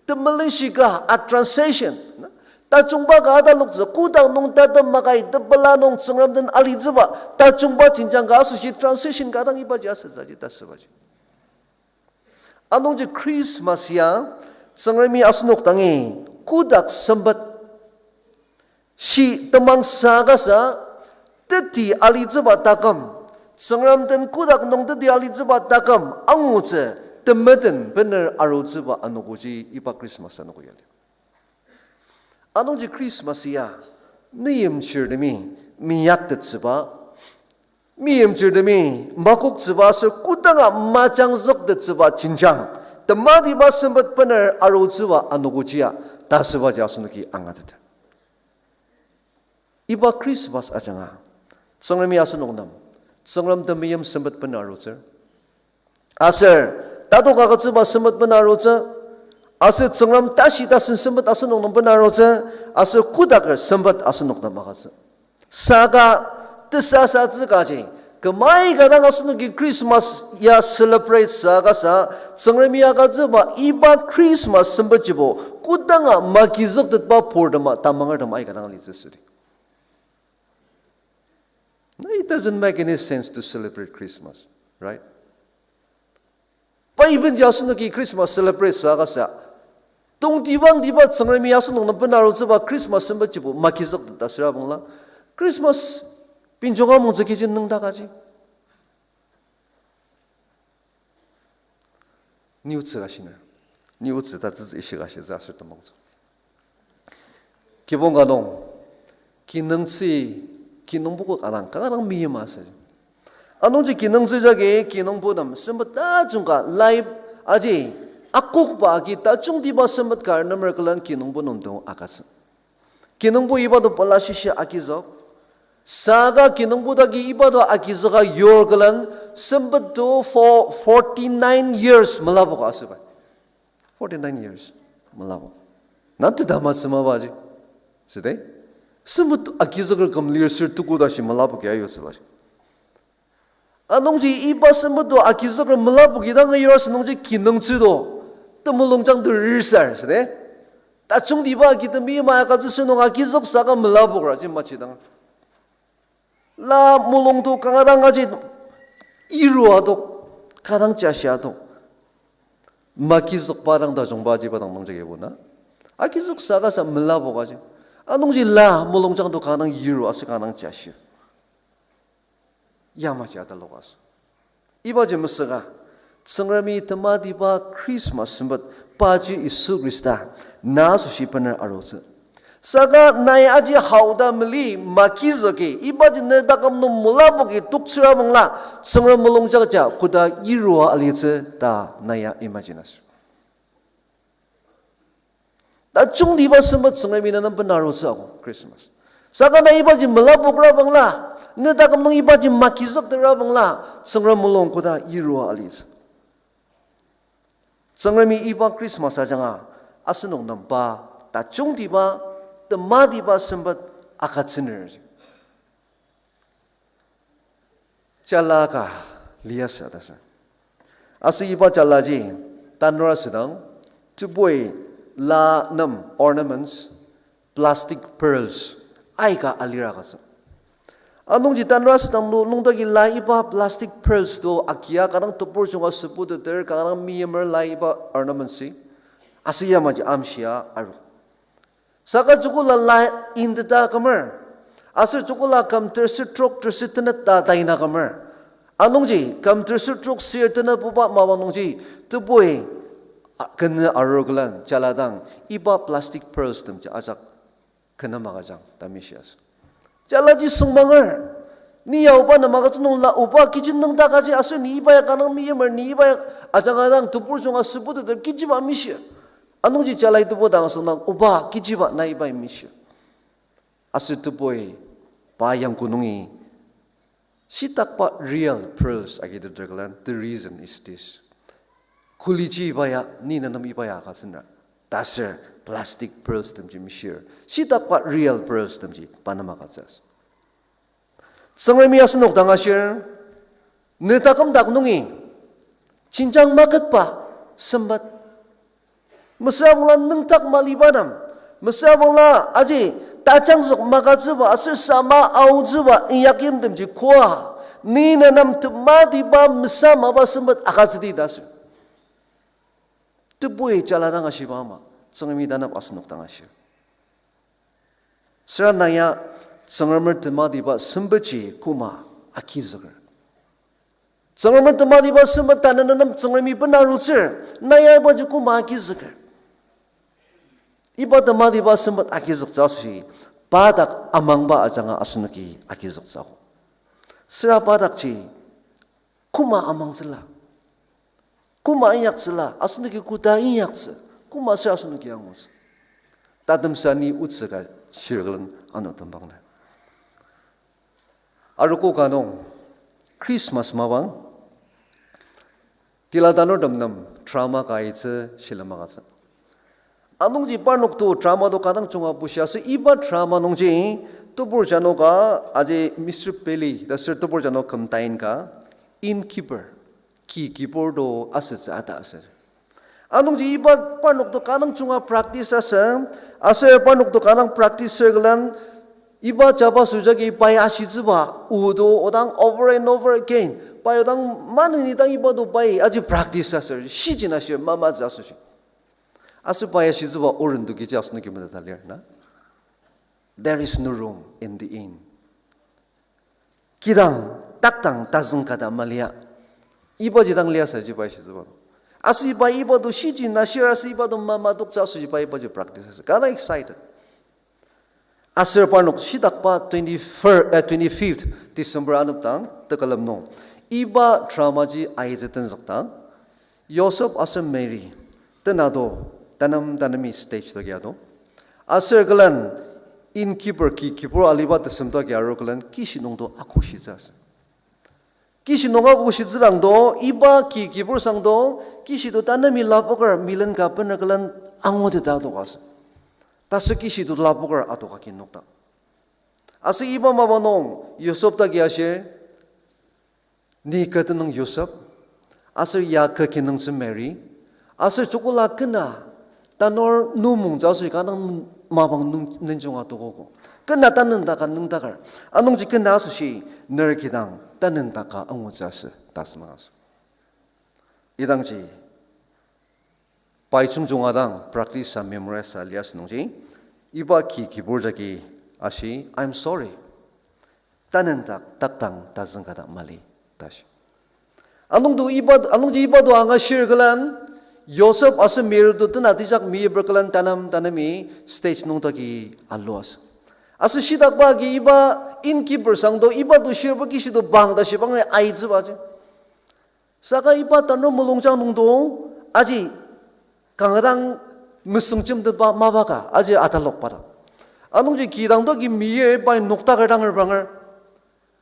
temelenshika a transition, na? Tajungba ka ataloktsü, kotak nung tatem makai tepela nung Tsüngrem den alitsüba tajungba jenjang ka asoshi transition ka dang ibaji asütsü aji tasübaji. Anungji Christmas ya Tsüngremi asenok dangi kotak sempet, shi temang sa kasa, teti alitsüba taküm, Tsüngrem den kotak nung teti alitsüba taküm angutsü, temeten bener arutsüba anogoji iba Christmas anogo ya lir. Anungji Christmas ya meimchirtemi meyaktettsüba, meimchirtemi makoktsüba aser kodanga majangzüktettsüba jenjang, tematiba sempet bener arutsüba anogojia ta asübaji asenoki angateter. Iba Christmas ajanga, Tsüngremi asenok nem, Tsüngrem temeim sempet bener arutsür. Aser, tatok agütsüba sempet bener arutsü. Aser Tsüngrem tashi tasen sempet asenok nem bener arutsü. Aser kodaker sempet asenok nem agütsü. Saka tesasatsü kaji, kümai ka dang asenoki Christmas ya celebrate sa kasa, Tsüngremi agütsüba iba Christmas sempetjibo kodanga magizüktetba purtema tamangertem aika dang alitsü südi. It doesn't make any sense to celebrate Christmas, right? Pai benji asenoki Christmas celebrate sa kasa, tongtibangtiba Tsüngremi asenok nem bener arutsüba Christmas sempetjibo magizükteta süra bangla, Christmas benjong amongtsü kechi nüngdakaji. Ni otsü ka shiner. Ni otsü ta tsütsü ishika shitsü aser temangtsü. Kibong ka nung, kinungtsü, kinungpo kok anang, kanga dang meima asü. Anungji kinungtsü jagi kinungpo nem sempet tajung ka life aji akokba agi tajungtiba sempet ka nemer külen kinungpo nung dang agütsü. Kinungpo iba to pela shishi agizük. Saka kinungpo dagi iba to agizüka yur külen sempet to for forty-nine years melapoka asübai. Forty-nine years melapok. Na teta matsü mabaji. Süde? Sempet agizüker küm lir ser tuku tashi melapoki ayutsübaji. Anungji iba sempet to agizüker melapoki dang ayur asünungji kinungtsü to temulungjang to risar süde. Tajungtiba agi temi ma agütsü sünung agizük saka melapokra ji machi dang. La mulung to kanga dang aji iru adok, kanga dang jashi adok. Magizükba dang tajungba jiba dang nungjagi buna. Agizük saka sa melapokaji. Anungji la mulungjang to kanga dang iru aser kanga dang jashi. Yamaji atalok asü. Ibaji mesüka, Tsüngremi tematiba Christmas sempet paji Yisu Khrista na asoshi bener arutsü. Saka nai aji haoda mali magizüki, ibaji ne taküm nung melapoki toktsüra bangla, Tsüngrem mulungjang ja koda yirua alitsü ta nai ya imagine asür. Tajungtiba sempet Tsüngremi na nem bener arutsü ako Christmas. Saka na ibaji melapokra bangla, ne taküm nung ibaji magizüktera bangla, Tsüngrem mulung koda yirua alitsü. Tsüngremi iba Christmas ajanga, asenok nem pa tajungtiba, tematiba sempet agütsüner. Jala ka liasü ta sür. Aser iba jalaji tanur asüdang, tebui la nem ornaments, plastic pearls, aika alira agütsü. Anungji tanur asüdang nung, nungdagi la iba plastic pearls to agia kanga dang tebur junga sübuteter, kanga dang meimer la iba ornaments ji. Aser yamaji amshia aru. Saka joko la la indita kümer. Aser joko la küm terser trok terser tenet ta taina kümer. Anungji küm terser trok ser tenet buba mapa nungji tebui, a, kenü arur külen jala dang iba plastic pearls temji ajak kenü magüjang ta mishias. Jalaji süngmanger. Ni ya oba nem agütsü nung la oba kiji nüngdak aji aser ni iba ya kanga dang meimer ni iba ya ajanga dang tebur junga sübuteter kijiba mishi. Anungji jalai tebu dang asüngdang oba kijiba na iba mishi. Aser tebui pa yangko nungi shitakba real pearls agiteter külen, the reason is this. Kuliji iba ya, ni nenem iba ya agütsüner. Ta sür plastic pearls temji mishir. Shitakba real pearls temji pa nem agütsü. Tsüngremi asenok dang ashir, ne taküm dak nungi jenjang maketba sempet. Mesüra bangla nüngdak maliba nem, mesüra bangla aji tajangzük magütsüba aser sama aotsüba inyakimtemji koa, ni nenem tematiba mesamaba sempet agütsüdi ta sür. Tebui jala dang ashiba ama, Tsüngremi tanep asenok dang ashir. Süra na ya Tsüngremer tematiba sempetji koma agizüker. Tsüngremer tematiba sempet tanü nenem Tsüngremi bena arutsür, na ya ibaji koma agizüker. Iba tematiba sempet agizüktsü asoshi, pa dak amangba ajanga asenoki agizüktsü akok. Süra pa dakji koma amangtsüla, koma inyaktsüla, asenoki koda inyaktsü, koma süra asenoki angutsü. Tatemsa ni otsü ka shirklen ano tembang na. Arogo ka nung Christmas mapang tila tanurtem nem drama ka aitsü shilem agütsü. Anungji parnok to drama to kanga junga bushia aser iba drama nungji tebur jano ka aji Mister Peli ta aser tebur jano küm tain ka innkeeper, ki kibur to asütsü ata aser. Anungji iba parnok to kanga junga practice asü, aser parnok to kanga practice circle-en iba jaba süjagi pai ashitsüba, odo odang over and over again. Pai odang maneni dang iba to pai aji practice aser, shijin ashir mamatsü asoshi. Aser pai ashitsüba oren to kechi asenoki meteta lir na. There is no room in the inn. Kidang, takdang tazüng kada malia. Ibaji dang liasü ji pai shitsüba. Aser iba, iba to shijin ashir aser iba to mamadoktsü asoshi pai ibaji practice asü. Kanga excited. Aser parnok shidakba twenty-first, eh, twenty-fifth December anepdang tekülem nung iba drama ji aitsü tenzükdang, Yosep aser Mary, tenado, tanem tanemi stage toki ado. Aser külen innkeeper ki kibur aliba tesem toki aru külen kishi nungdo akoshitsü asü. Kishi nung akoshitsüdangdo, iba ki kibur sangdo, kishi to tanemi lapoker milen ka bener külen anguteta adoka asü. Tasü kishi to lapoker adoka ki nokdak. Aser iba mapa nung Yosep dagi ashir, ni kü tenüng Yosep, aser ya kü kinungtsü Mary, aser joko la kena tanur numungtsü asoshi kanga mapang nung nenjunga tokogo. Kena tanentaka nüngdaker. Anungji kena asoshi ner kidang tanentaka angutsü asü ta asünung asü. Idangji pai jungjunga dang practice sa memorize sa liasü nungji, iba ki kibur jagi ashi, I'm sorry. Tanendak takdang tazüng kada mali, ta shi. Anungdo iba, anungji iba to angashir külen, Yosep aser Mary to tenatijak meyiper külen tanem tanemi stage nungdaki aluasü. Aser shidakba agi iba innkeeper sangdo iba to shirba kishi to bang ta shibang aitsübaji. Saka iba tanur mulungjang nungdo aji kanga dang mesüngjemteba mapa ka aji atalokba ta. Anungji kidang doki meyir pai nokdaker dang repranger.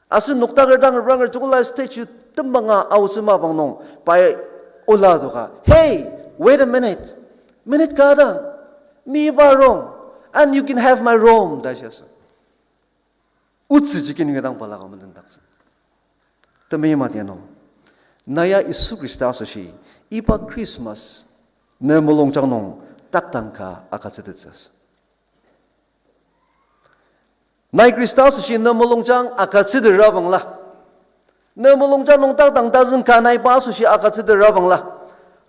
Aser nokdaker dang repranger joko la stage tembanga aotsü mapang nung pai ola adoka, Hey, wait a minute. Minute ka dang. Ni iba rong. And you can have my room, ta shiasü. Otsüji kinungi dang balaka melendaktsü. Temeim atiano, na ya Yisu Khrista asoshi, iba Christmas ne mulungjang nung takdang ka agütsütettsü asü. Nai Khrista asoshi ne mulungjang agütsütera bangla, ne mulungjang nung takdang tazüng ka nai pa asoshi agütsütera bangla,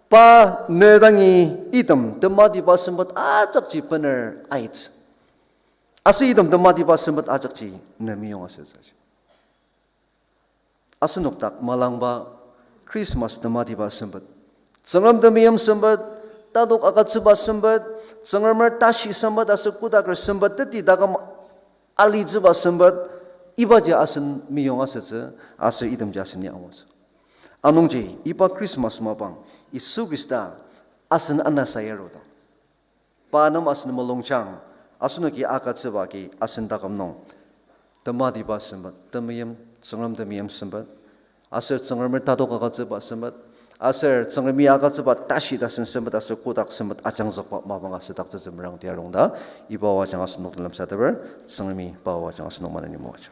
pa ne dangi item tematiba sempet ajakji bener aitsü. Aser item tematiba sempet ajakji ne meyong asütsü. Asenok dak malangba Christmas tematiba sempet, Tsüngrem temeim sempet, tatok agütsüba sempet, Tsüngremer tashi sempet aser kodaker sempet teti taküm alitsüba sempet, ibaji asen meyong asütsü, aser itemji asen ya angutsü. Anungji iba Christmas mapang Yisu Khrista asen anasa yarudang, pa nem asen mulungjang, asenoki agütsüba agi asen taküm nung tematiba sempet, temeim, Tsüngrem temeim sempet, aser Tsüngremer tatok agütsüba sempet, aser Tsüngremi agütsüba tashi tasen sempet aser kodak sempet ajangzükba mapang asüdaktsütsü merangdi arung ta, iba o ajanga asenok den lemsateper, Tsüngremi pa o ajanga asenok maneni moaja.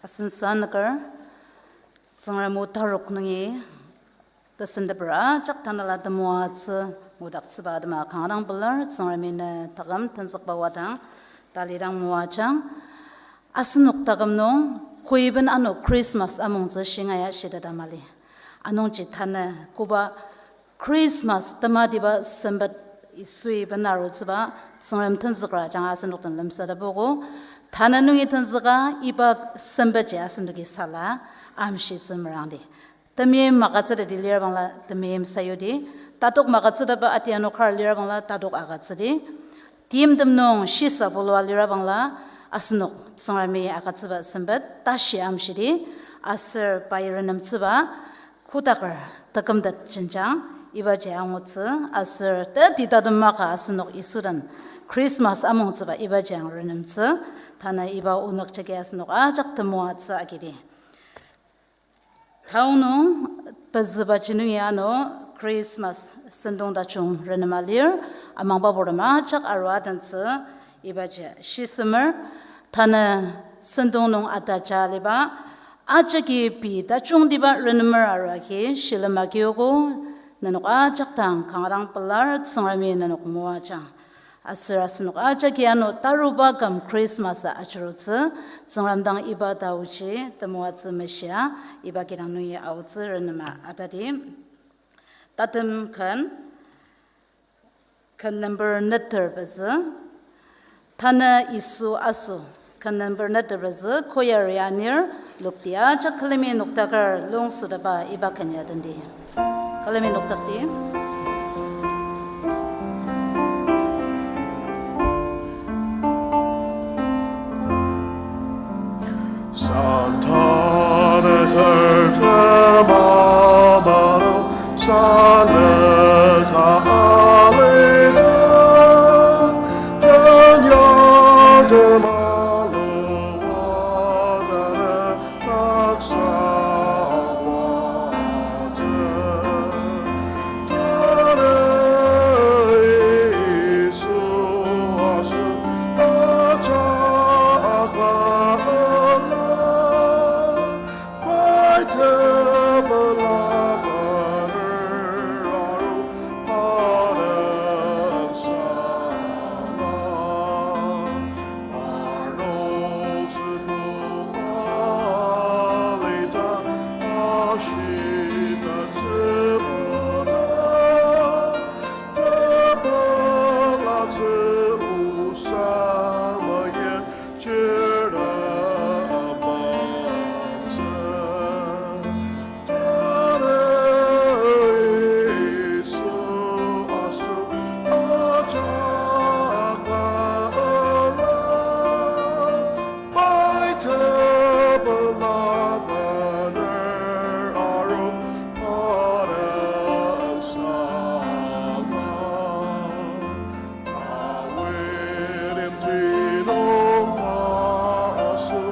Asen sanüker, Tsüngrem o tarok nungi tesenteper ajak tanela temoatsü ngudaktsüba atema kanga dang pelar, Tsüngremi ne taküm tenzükba wadang, Talidang moajang, asenok taküm nung koiben ano Christmas amongtsü shingaia shiteta mali. Anungji tanü koba Christmas tematiba sempet Yisui benarutsüba Tsüngrem tenzükra ajanga asenok den lemsatepoko. Tanü nungi tenzüka iba sempetji asenoki sala amshitsü merangdi. Temeim magütsüteti lirabangla temeim sayudi, tatok magütsütetba atiano kar lirabangla tatok agütsüdi. Timtem nung shisa bulua lirabangla asenok Tsüngremi agütsüba sempet tashi amshidi, aser pai renemtsüba kotaker tekümtet jenjang ibaji angutsü, aser teti tatem maka asenok Yisu den Christmas amongtsüba ibaji ang renemtsü, tanü iba onük jagi asenok ajak temoatsü agidi. Taonung pezübaji nungi ano Christmas sentong tajung renema lir, amangba purtem ajak arua tentsü ibaji shisemer, tanü sentong nung ataja aliba, ajaki pei tajungtiba renemer arua agi shilem agiogo, nenok ajak dang kanga dang pelar Tsüngremi nenok moajang. Aser asenok ajaki ano taruba küm Christmas-a ajurutsü, Tsüngrem dang iba taoji temoatsü meshia, iba kidang nungi aotsü renema atadi. Tatem ken, ken number neter pezü. Tanü Yisu aso, ken number neter pezü, choir-i anir, lokti ajak külemi noktaker lungsütaba iba ken ya tendi. Külemi noktakdi. Santana karta mamano sanaka alita, tanyar temalo wadana taksa waja. Tanü Yisu aso ajak bangla, pai tepela banner aru paden sala. Arnold Tsünung alita ashita tsübuta, tepela tsü osang mayen chira amantsü. Tanü Yisu aso ajak bangla, pai tepela banner aru paden sala. Dawid imti nung pa aso,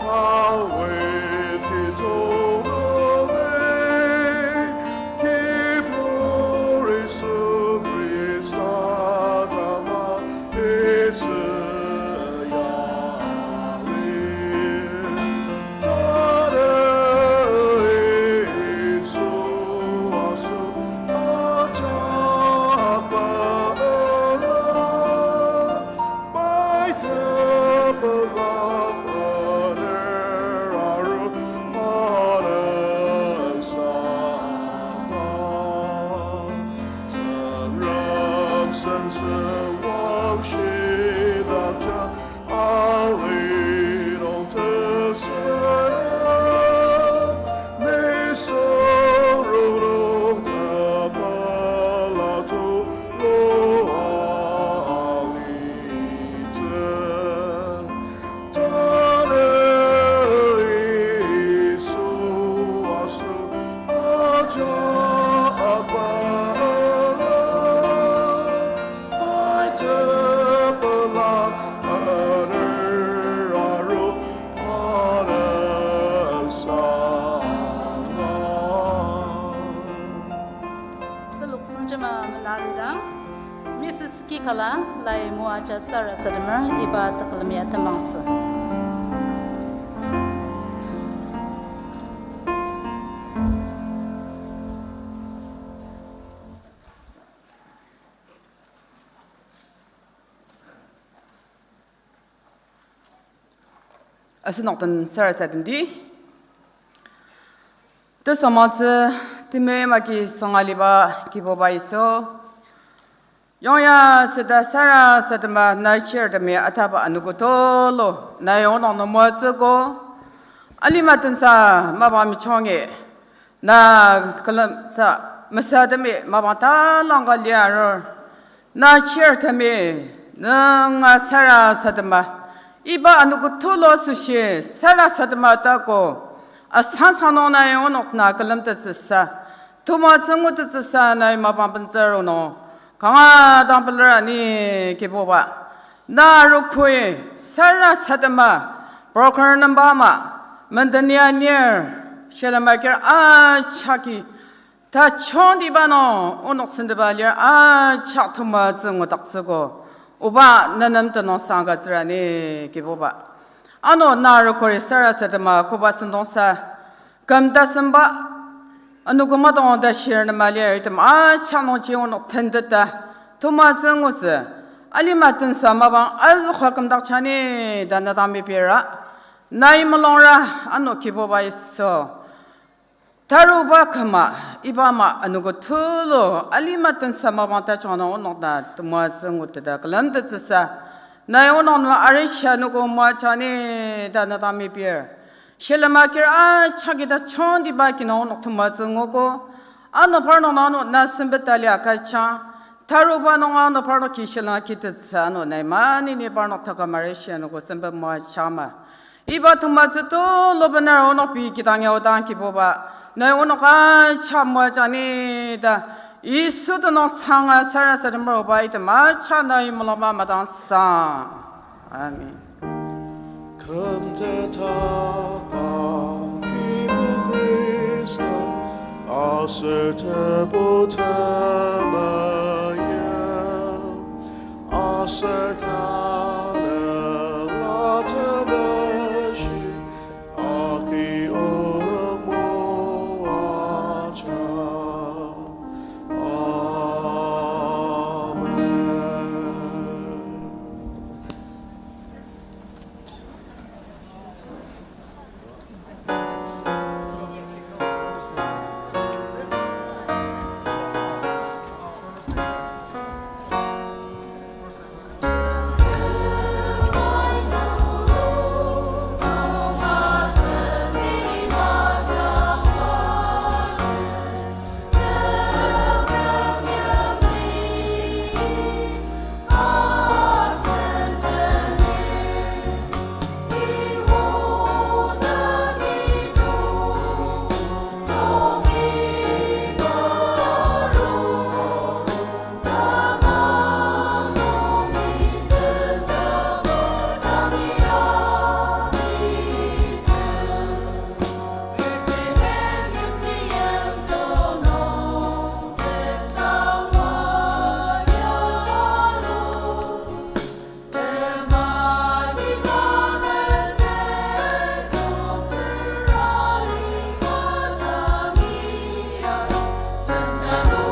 Dawid kidong nungi, Kibur Yisu Khrista tama itsü ya lir. Tanü Yisu aso ajak bangla, pai tepela banner aru paden sala. Tsüngrem sentsü wangshidakja, ali nung tesüra, nisung rongnung tepela tulu alitsü. Tanü Yisu aso ajak bangla, pai tepela banner aru paden sala. Telok sengjema mena lidang, Missus Kikala, lai moaja sarasademer iba tekülemi atembangtsü. Asenok den sarasademdi. Tesamatsü temeim agi sangaliba Kibuba Yisu. Yongya süta sarasadema na chirtemi ataba anogo tulu nai onok nung moatsüogo. Alima tensa mapang michongi na külemtsü mesatemi mapang talangka liarur. Na chirtemi nunga sarasadema iba anogo tulu asoshi sarasadema tako asangsang nung nai onok na külemtettsüsa, temoatsü ngutettsüsa nai mapang bentsür ono kanga dang pelar ni Kibuba. Na arogoi sarasadema program nemba ama menden anir shilem akir ajaki tajungtiba nung onok sentepa lir ajak temoatsü ngudaktsüogo. Oba nenem tenüngsang agütsür ni Kibuba. Ano na arogoi sarasadema koba sentongsa küm tasemba anogo madong ta shirnema lir item ajak nungji onok tenteta temoatsü ngutsü alima tensa mapang azüka kümdaktsü ni ta na dang mepira. Nai mulungra ano Kibuba Yisu. Taruba küma, iba ama anogo tulu alima tensa mapang tajung nung onok na temoatsü nguteta külemtettsüsa, nai onok nung arishi anogo moatsü ni ta na dang mepir. Shilem akir ajaki tajungtiba agi nung onok temoatsü nguogo. Ano parnok nung ano na sempet tali agüjang. Taruba nung ano parnok ki shilem akitettsü ano nai maneni parnok taküm arishi anogo sempet moajangma. Iba temoatsü tulu bener onok pei kidang ya odang Kibuba. Nai onok ajak moatsü ni ta Yisu tenüngsanga sarasademer oba item ajak nai mulungba madangsang. Amen. Kümtetba Kibu Khrista, aser Tebu temeyip, aser ta